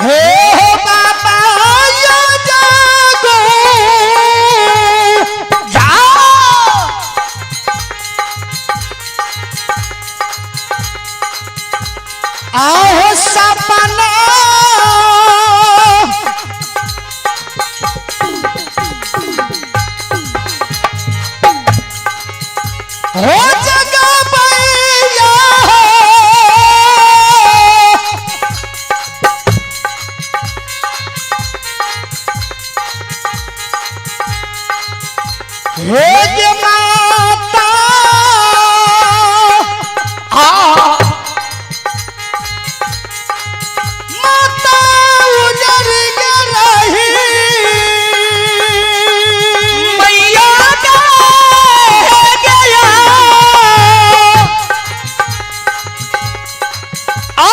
हे बाबा या जागो जाओ आओ सपना हो जगा भैया। हे गे माता आ माता उजर गे रही मैया गया आ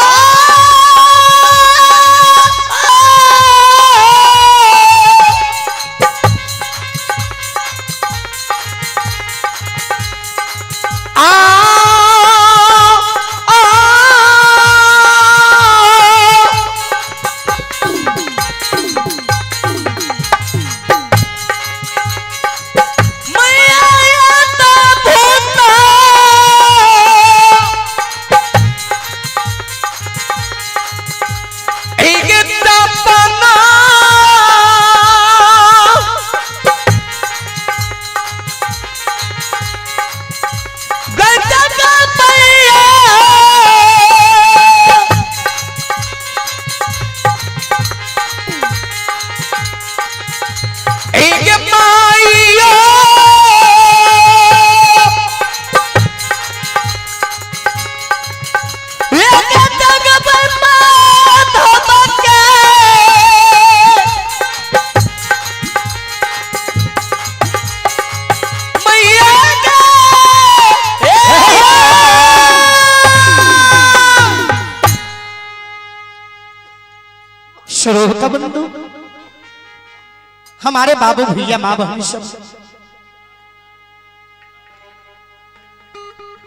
श्रोता बंधु, हमारे बाबू भैया माँ बहन सब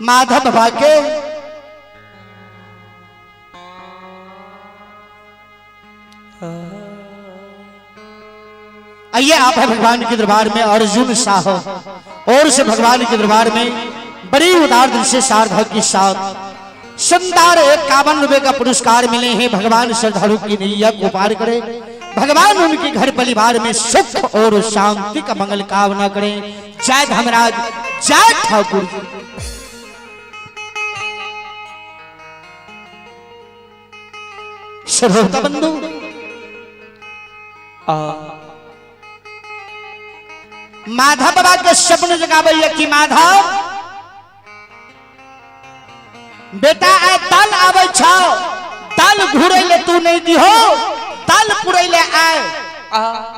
माधव बाबा के आइए आप है भगवान के दरबार में अर्जुन शाह और से भगवान के दरबार में बड़ी उदार दिल से सार्थक के साथ सुंदर 51 रुपए का पुरस्कार मिले हैं। भगवान श्रद्धालु की नैया को पार करे, भगवान उनके घर परिवार में सुख और शांति का मंगल कामना करें। जय धमराज, जय ठाकुर जी। श्रोता बंधु, माधव बाबा के सपन जगावे कि माधव बेटा आय ताल आवे छौ, ताल घुरे ले तू नहीं दिहो, ताल पुरे ले आए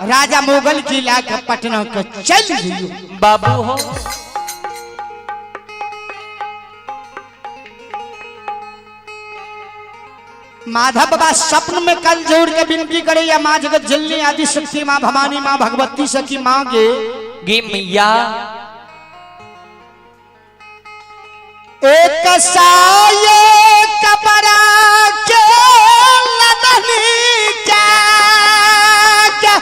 राजा मुगल की लाके पटना के चल जियो। बाबू हो माधव बाबा स्वप्न में कल जोड़ के विनती करे या माँ जगत जननी आदि शक्ति माँ भवानी माँ भगवती सखी माँ गे गे मैया एक साये कपड़ा के लदनी क्या क्या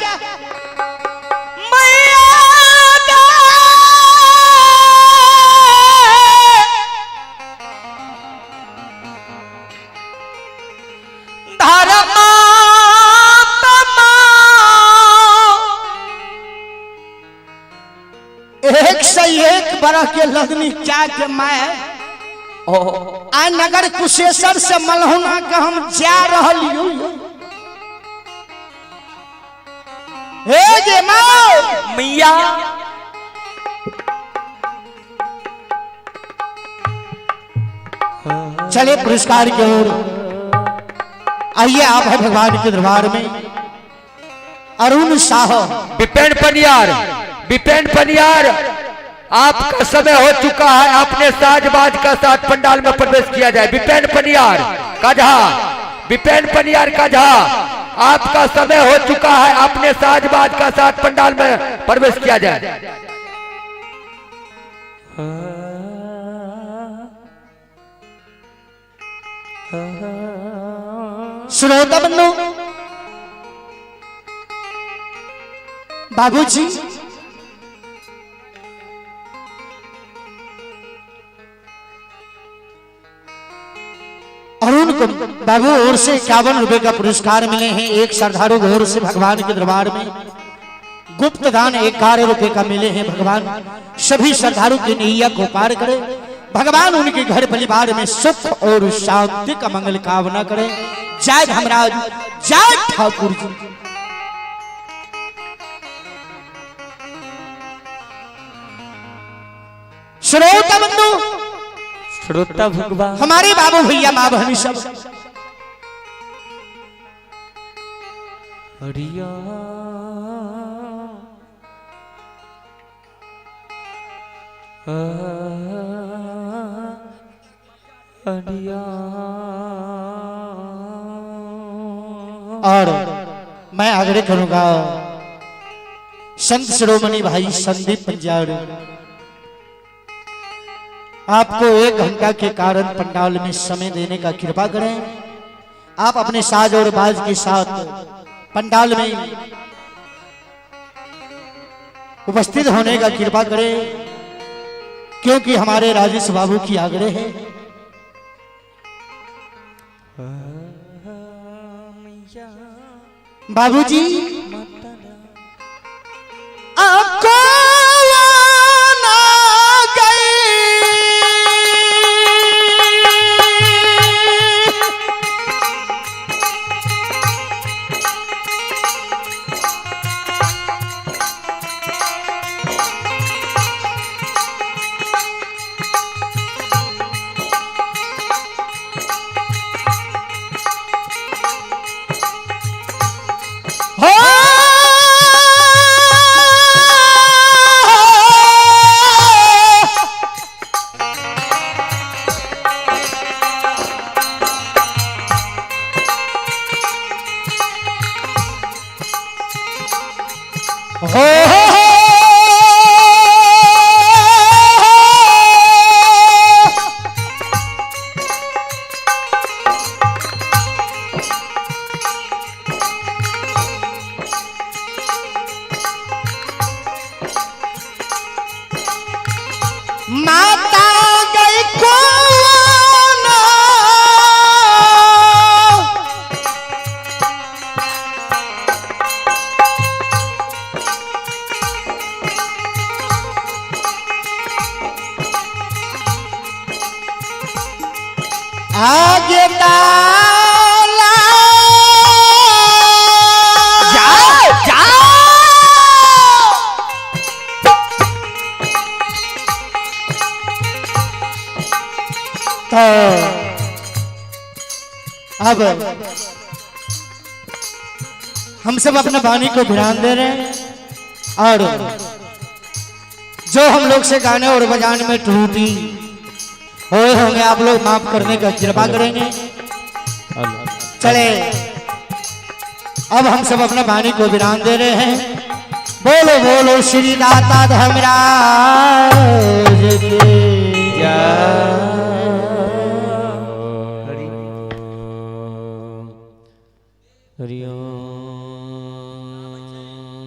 मैया धर्मा एक से एक बरह के लगनी क्या के मैं आ नगर कुशेश्वर से मलहुना के हम जा रहल you. हे गे माँ मैया चले पुरस्कार की ओर। आइए आप है भगवान के दरबार में अरुण शाह। विपेन पनियार, विपेन पनियार आपका समय हो चुका है, आपने साजबाज का साथ पंडाल में प्रवेश किया जाए। विपेन पनियार काझा, विपेन पनियार काझा आपका समय हो चुका है, आपने साजबाज का साथ पंडाल में प्रवेश किया जाए। श्रोता बंधु, बाबूजी अरुण को बाबू ओर से 51 रुपए का पुरस्कार मिले हैं। एक श्रद्धालु ओर से भगवान के दरबार में गुप्त दान 11 रुपए का मिले हैं। भगवान सभी श्रद्धालु की नैया को पार करे, भगवान उनके घर परिवार में सुख और शांति का मंगल कामना करे। जय धमराज, जय ठाकुर जी। श्रोता बंधु, श्रोता भगवान हमारे बाबू भैया माँ बहनी सब हरिया हरिया। और मैं आग्रह करूंगा संत शिरोमणि भाई संदीप पंजाब आपको 1 घंटा के कारण पंडाल में समय देने का कृपा करें। आप अपने साज और बाज के साथ पंडाल में उपस्थित होने का कृपा करें, क्योंकि हमारे राजेश बाबू की आग्रह है। बाबूजी आपको ना गई हो हो माता गई कौन आगे ताला जाओ जाओ। तो अब हम सब अपने वाणी को ध्यान दे रहे हैं और जो हम लोग से गाने और बजाने में त्रुटि हुए होंगे आप लोग माफ करने का कृपा करेंगे। चले अब हम सब अपने वाणी को विराम दे रहे हैं। बोलो बोलो श्री दाता धर्मराज की हरि ओम।